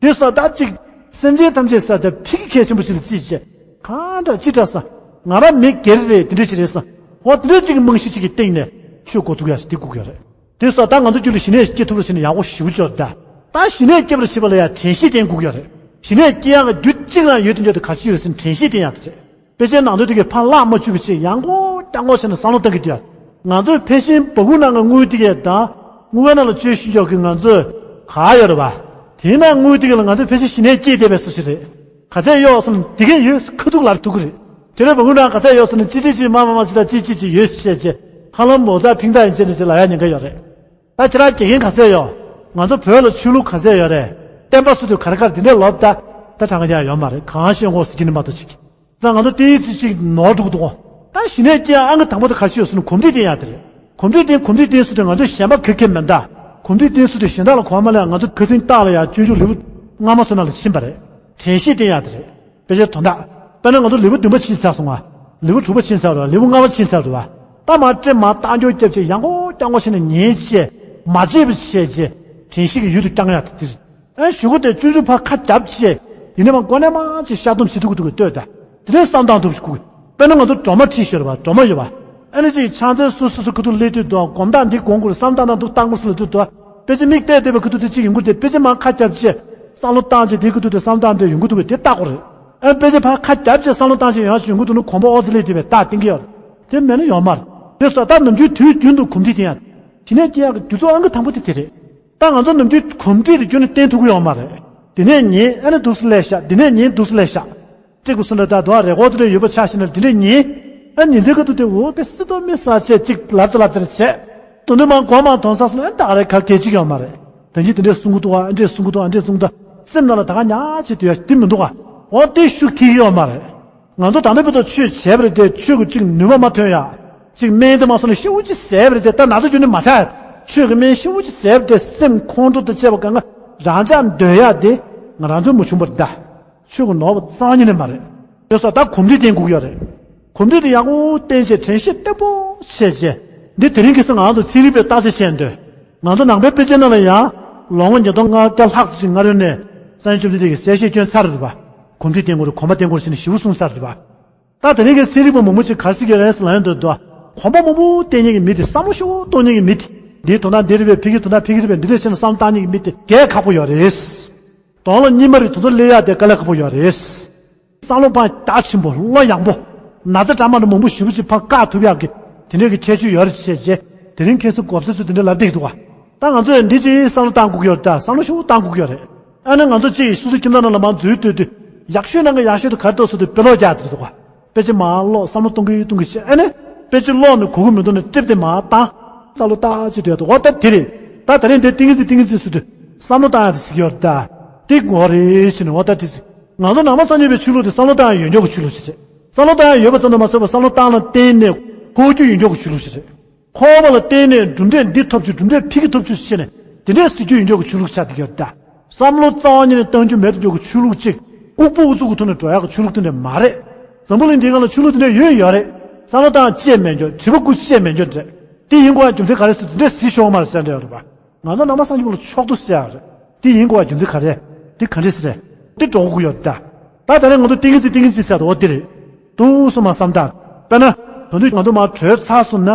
དེ་སོགས་ད་ཅིག་སེམས་ཅན་ཐམས་ཅད་ས་དེ་ཕི་གི་གལ་ཆེན་པོ་ཞིག་ལ་བརྩིས་བྱས། གང་འདྲ་ཅི་འདྲ་ས། ང་རང་མི་སྒེར་རེད་དེ་འདྲ་ཞིག་རེད་ས། འོ་དེ་འདྲ་ཅིག་གི་རྨང་གཞི་ཅིག་གི་སྟེང་ནས་ཆོས་འགོ་འཛུགས་ཡ་ཞིག་དེ་དགོས་ཀྱི་ཡོད་རེད། དེ་སོགས་ད་ང་ཚོ་རྒྱུད་ལ་ཞི་གནས་སྐྱེ་ཐུབ་རེ་བྱས་ན་ཡག་པོ་ཞེ་པོ་ཅིག་ཡོད་རེད་ད། ད་ཞི་གནས་སྐྱེ་བར་བྱེད་པ་ལ་ཡ་དྲན་ཤེས་ལྡན་དགོས་ཀྱི་ཡོད་རེད། ཞི་གནས་སྐྱེ་ཡག་གི་རྒྱུ་གཅིག་ལ་ཡོད་དེ་འཇོག་དེ་ག་ཅི་ཡོད་ཟེར་ན་དྲན་ཤེས་ལྡན་ཡག་དེ་རེད། དཔེ་ཆའི་ནང་དོན་དེ་གའི་ཕར་བརླག་མ་བཅུག་པའི་ཆེད་ཡང་སྐོར་རྐྱང་སྐོར་བྱས་ནས་བསམ་བློ་གཏང་གི་འདུག་ཡ། ང་ཚོའི་ཕལ་ཆེར་སྦ་ཁུག་ནང་གི་དངུལ་དེ་གའི་དང་། དངུལ་ཁང་ནང་ལ་བཅོལ་ཞུ་རྒྱག་གི་ང་ཚོས་ག་ཡོད་རེད་པ། དེའི་ནང་དངུལ་དེ་ག་ལ་ང་ཚོས་ཕལ་ཆེར་གཞི་ནས་སྐྱེས་བསྡད་པའི་བཟོ་ཞིག་རེད། ག་ཚད་གཡོགས་སོང་ན་དེ་གས་ཡོད་ཁ་ཐུག་ལབ་ཐུབ་ཀྱི་རེད། དེ་ལས་བ་དངུལ་ནང་ག་ཚད་གཡོགས་སོང་ན་ཅི་ཅི་ཅི་མ་མ་མ་ཅི་དང་ཅི་ཅི་ཅི་ཡོད་ཞེས་བྱས། ཧ་ལམ་མོ་ཟ་ཕིང་ཚ་ཡིན་ཅེས་ནས་ཅི་ལབ་ཡ་ཉེན་ཁ་ཡོད་རེད། ད་ཁྱེད་རང་དགེ་རྒན་ག་ཚད་ཡོད། ང་ཚོ་བོད་ལ་ཆོས་ལུགས་ག་ཚད་ཡོད་རེད། བསྟན་པ་སུ་དུ་ག་རེ་ག་རེ་དེ་འདྲས་ལབ་ད། ད་གྲངས་ཀ་ཡང་ཡོད་མ་རེད། གང་ཤེས་འོང་ཟེར་གྱི་ནི་མ་གཏོགས་ཅིག་ད་ང་ཚོ་བསྟན་ཡིག་ཚིག་གཅིག་ནོར་འགྲོ་གི་འདུག་ད་གཞི་ནས་སྐྱེ་ཨང་གི་དང་པོ་དེ་ག་ཤེས་ཡོད་ཟེར་ན་གོམས་འདྲིས་བསྟེན་ཡག་དེ་རེད། གོམས་འདྲིས་བསྟེན་གོམས་འདྲིས་བསྟེན་ཟེར་དུས་ང་ཚོ་གཞན་པ་ག་གེ་མེད་ད། གོམས་འདྲིས་བསྟེན་ཟེར་དུས་གཞན་དག་ལ་གོ་བ་མ་ལེན་ང་ཚོ་ཁ་སེང་སྟག་ལ་ཡང་སྤྱོད་འཇུག་ལེའུ་ལྔ་མ་སོ་ན་ལ་ཕྱིན་པ་རེད། དྲན་ཤེས་བསྟེན་ཡག་དེ་རེད། དཔེ་ཆའི་དོན་དག་དཔེར་ན་ང་ཚོ་ལེའུ་བདུན་པ་ཕྱིན་ཚར་སོང་ང་། ལེའུ་དྲུག་པ་ཕྱིན་ཚར་རེད་བ། ལེའུ་ལྔ་པ་ཕྱིན་ཚར་རེད་བ། ད་མར་སྤྲེ་མར་བཏང་སྐྱོར་རྒྱབ་བྱས་ཡང་སྐོར་རྐྱང་སྐོར་བྱས་ནས་ཉན་བྱས་མ་བརྗེད་པ་བྱས་རྗེས་དྲན་ཤེས་ཀྱི་ཡུལ་དུ་བསྐྱང་ཡག་དེ་དེ་རེད། ཨ་གཞུག་གུ་དེ་སྤྱོད་འཇུག་ཕར་ཁ་རྒྱབ་བྱས་ཡིན་ནའི་མ་མགོ་ནས་མར་ཅིག་བཤད་སྡོམ་བྱེད་ཐུབ་ཀྱི་འདུག་གི་ལྟོས་ད། དེ་ནས་བསམ་བཏང་ཐུབ་ཀྱི་དགོས། དཔེར་ན་ང་ཚོ་སྒྲོལ་མ་ཁྲིད་ཤོར་བ་སྒྲོལ་མ་ཡོད་བ། ཨ་ནི་ཅིག་ཕྱག་འཚལ་སོ་སོ་སོ་ཁ་ཐུག་སླེབས་དུས་དང་སྒོམ་སྟངས་འདི་སྒོམ་དགོས་བསམ་བཏང་ན་འདུག་བཏང་དགོས་སུ་ལ་འདུག་དོ། དཔེ་ཆ་མིག་བལྟས་བལྟས་པའི་ཁ་ཐུག་དེ་གཅིག་ཡོང་གི་དེ་དཔེ་ཆ་མར་ཁ་རྒྱབ་བྱས་བསམ་བློ་བཏང་བྱས་དེའི་ཁ་ཐུག་དེ་བསམ་བཏང་དེ་ཡོང་གི་འདུག་གི་དེ་བལྟ་དགོས་རེད། ཨ་དཔེ་ཆ་ཕར་ཁ་རྒྱབ་བྱས་བསམ་བློ་བཏང་བྱས་ཡང་ཞིག་ཡོང་གི་འདུག་ན་གོམ་པ་ཨོ་ཙི་ལེ་དེ་བས་བལྟ་བསྟན་གི་ཡོད་རེད། དེ་མེད་ན་ཡོད་མ་རེད། དེ་སོགས་ད་ནམ་རྒྱུན་དུས་རྒྱུན་དུ་གོམས་འདྲིས་བསྟེན་ཡག་དེ་ནས་སྐྱེ་ཡག་གི་རྒྱུ་ཚོགས་ཨང་ཀི་དང་པོ་དེ་དེ་རེད། ད་ང་ཚོ་ནམ་རྒྱུན་གོམས་འདྲིས་དེ་ཁྱོན་ནས་བསྟེན་ཐུབ་ཀྱི་ཡོད་མ་རེད། དེ་ནས་ཉིན་ཨ་ནི་འདུག་སེ་ལས་བཞག་དེ་ནས་ཉིན་འདུག་སེ་ལས་བཞག་སྤྲེལ་སྐུ་སུ་འདྲ་ད་དུང་རེ་སྐོར་དེ་འདྲ་ཡོད་པ་ཆགས་ཤིང་ན་དེ་འདྲས་ཉིན། ཨ་ཉིན་མཚན་ཁ་ཐུག་དེ་འོ་དཔེ་སྲིད་དོ་མི་ས་བྱས་གཅིག་ལབ་ཙེ་ལབ་ཙེ་རེ་བྱས། དོ་ནི་མ་གོ་མ་དོན་ས་སོང་ཨ་ད་ག་རེ་ག་གེ་གཅིག་ཡོད་མ་རེད། ད་ཉིན་དེ་འདྲས་གསུང་གི་འདུག་ཨ་འདྲས་གསུང་གི་འདུག་ཨ་འདྲས་གསུང་གི་འདུག་སེམས་ནང་ལ་ད་ག་ཉག་ཅིག་དུ་ཡ་དེ་མི་འདུག་ཨ། འོ་དེ་ཤུགས་ཐིག་ཡོད་མ་རེད། ང་ཚོ་ད་ལྟ་བར་དུ་ཆོས་བྱས་པ་རེད་དེ་ཆོས་ཀྱི་གཅིག་ནུས་པ་མ་ཐོན་ཡ། གཅིག་སྨན་དེ་མ་སོང་ནས་ཤི་བོ་ཅིག་ཟས་པ་རེད་དེ་ད་ན་ཚ་རྒྱུ་ནི་མ་ཆགས་ཡ། ཆོས་ཀྱི་སྨན་ཤི་བོ་ཅིག་ཟས་པ་དེ་སེམས་ཁོང་ཁྲོ་དང་བཅས་པ་གང་ག་རང་ཅག་འདོད་ཡ་དེ་ང་རང་ཚོའི་མ་བྱུང་བར་གདའ། ཆོས་ཀྱི་ནོར་བ་རྩ་བ་ཉིད་ནས་མ་རེད། དེ་སོགས་ད་གོམས་འདྲིས་བསྟེན་དགོས་ཀྱི་ཡོད་རེད། གོམས་འདྲིས་དེ་ཡག་པོ་བསྟེན་བྱས་དྲན་ཤེས་བརྟན་པོ་བྱས་རྗེས། འདི་དེ་རིང་ཁ་སང་ང་ཚོ་ཚན་རིག་པས་བརྟག་དཔྱད་བྱས་འདོད། ང་ཚོ་ནང་པའི་དཔེ་ཆའི་ནང་ལ་ཡང་ལོ་ངོ་ཉིས་སྟོང་ལྔ་བརྒྱ་ལྷག་ཅིག་སྔ་རོལ་ནས་སངས་རྒྱས་བཅོམ་ལྡན་འདས་ཀྱིས་གསལ་བཤད་བསྐྱོན་ཚར་རེད་པ། གོམས་འདྲིས་བསྟེན་དགོས་རེད་གོམས་པ་བསྟེན་དགོས་རེད་ཟེར་ནས་ཞེ་པོ་གསུངས་ཚར་རེད་པ། ད་དེ་རིང་གི་ཚན་རིག་པ་མང་པོ་ཅིག་ག་རེ་ཟེར་གྱི་ཡོད་རེད་ཟེར་ལབ་ཡོང་དུས་དུ། གོམས་པ་མང་པོ་བསྟེན་མཁན་གྱི་མི་དེ་བསམ་བློ་ཞེ་པོ་གཏོང་མཁན་གྱི་མི་དེ། འདིའི་དོན་དག་འདི་རེད་པས་ཕ་གིའི་དོན་དག་ཕ་གི་རེད་པས་འདི་འདྲ་བྱས་ན་བསམ་བློ་བཏང་མཁན་གྱི་མི་དེ་གལ་ཁག་པོ་ཡོད་རེད། དོན་ལ་གཉིས་མ་རེད་དོན་དུ་སླེབས་ཡག་དེ་དཀའ་ལས་ཁག་པོ་ཡོད་རེད། བསམ་བློ་སྤང་རྒྱ་ཆེན་པོ་བློ་ཡངས་པོ། ན་ཚ་འདྲ་མ་འདྲ་མང་པོ་ཞེ་པོ་ཅིག་ཕར་བཀག་ཐུབ་ཡག་གི་དེ་འདྲའི་གི་ཁྱད་ཆོས་ཡོད་རེད་བྱས་རྗེས་དེ་རིང་ཁ་སང་གོ་ས་ཚོས་དེ་འདྲ་ལབ་བསྡད་ཀྱི་འདུག་ག་ད་ང་ཚོས་འདི་ཅིག་བསམ་བློ་བཏང་དགོས་ཀྱི་ཡོད་རེད་ད་བསམ་བློ་ཞེ་པོ་བཏང་དགོས་ཀྱི་ཡོད་རེད། ཨ་ནི་ང་ཚོ་གཅིག་སོ་སོའི་ཁྱིམ་ཚང་ནང་ལ་མར་འཛུལ་སྡོད་དུས་ཡག་ཤོས་ནང་གི་ཡག་ཤོས་དེ་ག་རེ་འདུག་ཟེར་དུས་དཔེ་ཀློག་རྒྱག་དེ་རེད་འདུག་ག་དཔེ་ཆ་མར་ཀློག་བསམ་བློ་གཏོང་གི་གཏོང་གི་བྱས་ཨ་ནི་དཔེ་ཆ་ཀློག་ནས་གོ་གི་མི་འདུག་ནས་ཀྲིབ་དེ་མར་བཏང་བསམ་བློ་བཏང་བྱས་སྡོད་འདུག་འོ་ད་དེ་རེད། ད་ད་རིང་དེ་ཏིང་ངེ་འཛིན་ཏིང་ངེ་འཛིན་ཟེར་དུས་བསམ་བློ་བཏང་ཡག་དེ་ཟེར་གྱི་ཡོད་རེད་ད། དེ་དགོས་རེད་ཟེར་ནས་འོ་ད་དེ་ཟེར། ང་ཚོ་ནང་པ་སངས་རྒྱས་པའི་ཆོས་ལུགས་དེ་བསམ་བློ་བཏང་ཡག་ཡོན་སྦྱོར་གྱི་ཆོས་ལུགས་ཤིག་རེད། བསམ་བློ་བཏང་ཡག་ཡོད་པ་ཙམ་དུ་མ་ཟད་པར་བསམ་བློ་བཏང་ལ་བརྟེན་ནས་འཁོར་རྒྱུ་ཡོན་སྦྱོར་གྱི་ཆོས་ལུགས་ཤིག་རེད། འཁོར་བ་ལ་བརྟེན་ནས་གྲུབ་འབྲས་འདི་ཐོབ་ཆོག་གྲུབ་འབྲས་ཕུལ་གྱི་ཐོབ་ཆོག་ཟེར་ནས་དེ་འདྲའི་ཟེར་རྒྱུ་ཡོན་སྦྱོར་གྱི་ཆོས་ལུགས་ཆགས་བསྡད་ཀྱི་ཡོད་རེད་ད། བསམ་བློ་རྩ་བ་ཉིད་ནས་གཏང་རྒྱུ་མེད་དུ་འཇོག་གི་ཆོས་ལུགས་གཅིག་ལྐུགས་པ་ཨུ་ཚུགས་ཀྱི་ཐོག་ནས་འགྲོ་ཡག་གི་ཆོས་ལུགས་དེ་འདྲ་མ་རེད། འཛམ་བུ་གླིང་འདིའི་སྒང་ལ་ཆོས་ལུགས་དེ་འདྲ་ཡོད་ཡོད་རེད། བསམ་བློ་བཏང་བྱས་མེད་འགྱོ་དྲི་བ་ཀུ་བྱས་མེད་འགྱོ་འདྲ། དེ་ཡིན་དགོས་ཡག་རྒྱུ་མཚན་ག་རེ་ཟེར་དེ་འདྲ་ཟེར་ཤོག་མ་རེད་ཟེར་འདྲ་ཡོད་རེད་པ། ང་ཚོ་ནང་པ་སངས་རྒྱས་པ་ལ་ཕྱོགས་བསྡུ་ཟེར་ཡག་རེད། དེ་ཡིན་དགོས་པ་རྒྱུ་མཚན་ག་རེ། དེ་ག་འདྲས་རེད། དེ་འགྲོ་དགོས་ཀྱི་ཡོད་ད། ད་ད་རེས་ང་ཚོ་ཏིང་ངེ་འཛིན་ཏིང་ངེ་འཛིན་ཟེར་དོ་འོ་དེ་རེད། འདུག་སེ་མར་བསམ་སྟངས། དཔེར་ན། ད་དུང་ང་ཚོ་མར་བྲོས་ཚར་སོང་ན།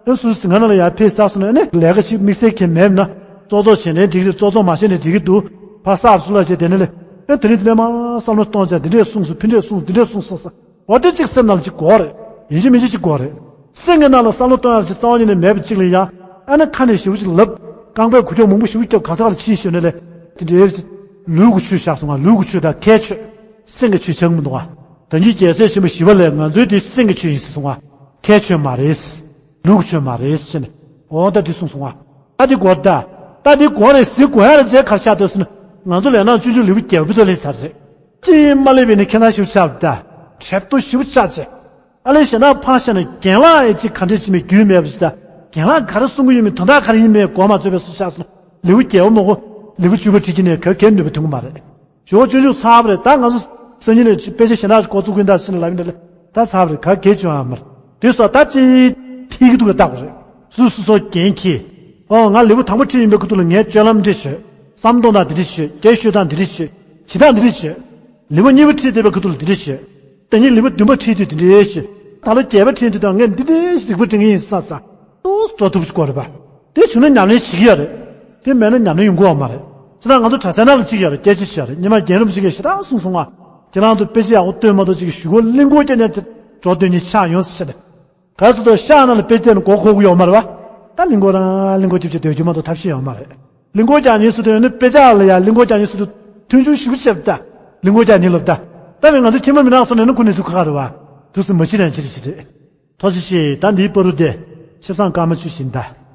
ཨེ་སུ་ཟིང་ཁ་ནང་ལ་ཡར་ཕེབས་ཚར་སོང་ན་ཨེ་ནི་ལས་ཀ་ཞིག་དམིགས་བསལ་གྱི་མེད་ན། ཙོག་ཙོག་བྱས་ནའི་འགྲིག་གི་རེད་ཙོག་ཙོག་མ་བྱས་ནའི་འགྲིག་གི་འདུག་ཕར་སར་སུ་ལ་བྱས་དེ་ནས་ལས། ཨེ་དེ་རིང་དེ་ནས་མར་བསམ་བློ་གཏོང་བྱས་འདི་འདྲས་གསུངས་སོང་ཕི་འདྲས་གསུངས་འདི་འདྲས་གསུངས་སོང་ཟེར། འོ་དེ་གཅིག་སེམས་ནང་ལ་གཅིག་དགོས་རེད། ཡིན་གཅིག་མིན་གཅིག་གཅིག་དགོས་རེད། སེམས་ཀྱི་ནང་ལ་བསམ་བློ་གཏོང་ཡག་ཅིག་རྩ་བ་ཉིད་ནས་མེད་པ་གཅིག་ལ་ཡ། ཨ་ནི་ཁ་ནས་ཞེ་པོ་ཅིག་ལབ། རྐང་པས་འགུལ་སྐྱོད་མང་པོ་ཞེ་པོ་བརྒྱབ་གང་ས་ག་ལ་ཕྱིན་ཞེས་ནས་ལས། དེ་འདྲའི་ལུས་ཀྱི་ཆོས་བཞག་སོང་ང་ལུས་ཀྱི་ཆོས་དང་ཁའི་ཆོས། སེམས་ཀྱི་ཆོས་ཆགས་མི་འདུག་ག་ད་ཉིད་རྒྱལ་སྲས་ཆེན་པོ་ཞི་བ་ལྷས་ང་ཚོའི་དེ་སེམས་ཀྱི་ཆོས་ཡིན་ཟེར་སོང་ང་། ཁའི་ཆོས་མ་རེད། ལུས་ཀྱི་ཆོས་མ་རེད་ཟེར་ནས། འོ་ད་དེ་གསུངས་སོང་ང་། ད་དེ་དགོས་ད། ད་དེ་དགོས་རེད་ཟེར་དགོས་ཡ་རེད་ཟེར་ག་རེ་ཆགས་འདུག་ཟེར་ན། ང་ཚོ་ལས་ནང་སྤྱོད་འཇུག་ལེའུ་བརྒྱད་པ་དེ་ཚོ་ལས་ཚར་རེད། ཅི་ཡིན་མ་ལས་པའི་ནི་ཁྱེད་རང་ཞིབ་ཆགས་ད། གྲལ་དུ་ཞིབ་ཆགས་བྱས། ཨ་ལས་གཞན་དག་ཕངས་བཞག་ན་རྒན་ལགས་ཨེ་ཅིག་ག་འདྲས་ཅིག་མེད་རྒྱུས་མེད་པ་ཞིག་ད། རྒན་ལགས་ག་རེ་གསུང་གི་ཡོད་མེད་དོན་དག་ག་རེ་ཡིན་མེད་གོ་མ་ཚོད་པའི་སུ་ཆགས་སོང་། ལེའུ་བརྒྱད་པ་མ་གོ། ལེའུ་བཅུ་པ་བྲིས་ཀྱི་ནས་ག་གའི་ནུས་པ་ཐོན་གི་མ་རེད། ཇོ་བོ་སྤྱོད་འཇུག་ཚར་བ་རེད་ད་ང་ཚོ་སང་ཉིན་ནས་དཔེ་ཆ་གཞན་དག་ཞིག་འགོ་བཙུགས་ཀྱིན་ད་ཟེར་ནས་ལབ་ཡིན་ད་ལེ། ད་ཚར་བ་རེད་ག་གའི་བྱུང་ཡང་མ་རེད། དེ་སོགས་ད་ཅི་ཐིག་གི་འདུག་ག་ལྟ་དགོས་རེད། སུ་སུ་སོ་རྒན་ཁྱེད། ཨོ་ང་ལེའུ་དང་པོ་ཁྲིད་ཡིན་པའི་ཁུ་ཐུག་ལ་ངས་སྤྱོད་ལམ་འདི་བྱོས། བསམ་གཏོང་དང་འདི་འདྲ་བྱོས་སྐད་ཤོད་སྟངས་འདི་འདྲ་བྱོས་བྱེད་སྟངས་འདི་འདྲ་བྱོས། ལེའུ་གཉིས་པ་ཁྲིད་བསྡད་པའི་ཁུ་ཐུག་ལ་འདི་འདྲ་བྱོས། ད་ནི་ལེའུ་བདུན་པ་ཁྲིད་དུས་འདི་འདྲའི་ཞེས། ད་ལོ་བརྒྱད་པ་ཁྲིད་དུས་དང་ངས་འདི་འདྲའི་རིག་པ་འདྲི་ངེས་ཡིན་བསམ་བསམ། ཏོག་ཙམ་འགྲོ་ཐུབ་ཀྱི་དགོས་རེད་པ། དེ་བྱུང་ན་ཉམས་ལེན་བྱེད་ཀྱི་ཡོད་རེད། དེ་མེད་ན་ཉམས་ལེན་ཡོང་གི་ཡོད་མ་རེད། ཁྱེད་རང་ང་ཚོ་གྲྭ་སའི་ནང་ལ་གཅིག་ཡོད་རེད་སྐད་ཆ་བཤད་རེད་ཉི་མ་རྒན་རིན་པོ་ཆེ་གིས་ཞེ་དྲག་གསུངས་སོང་ང་། ཁྱེད་རང་ཚོ་དཔེ་ཆ་ཡག་པོ་སྟོན་མ་ཐུབ་ཅིག་གི་ཞུ་སྒོ་གླིང་སྐོར་རྒྱག་ཉན་ཅིག་འགྲོ་སྡོད་ཉིན་ཆགས་ཡོང་ཟེར་བཤད་རེད། ག་སོ་ཏོ་ཤག་ནང་ལ་དཔེ་བལྟས་ན་མགོ་འཁོར་གི་ཡོད་མ་རེད་བ། ད་གླིང་སྐོར་རང་གླིང་སྐོར་ཅིག་ཅིག་སྡོད་རྒྱུ་མ་གཏོགས་ཐབས་ཤེས་ཡོད་མ་རེད། གླིང་སྐོར་རྒྱག་མཁན་ཟེར་དུས་ནི་དཔེ་ཆ་ལ་ཡ་གླིང་སྐོར་རྒྱག་མཁན་ཟེར་དུས་མཐུན་འཇུག་ཞུ་ཆེབ་ད། གླིང་སྐོར་རྒྱག་མཁན་ལབ་ད། ད་བས་ང་ཚོ་ཁྱིམ་མི་མི་ནག་སོང་ནས་ནི་ཁོ་ནས་སུ་ཁ་ཁ་རེད་བ། དུས་སུ་མ་ཕྱི་རན་ཕྱི་རེད་ཕྱི་རེད། ཐོག་ཤི་ཤི་ད་འདིའི་པ་རུ་དེ། ཆེབ་སང་སྐར་མ་ཆུ་བཞིན་ད།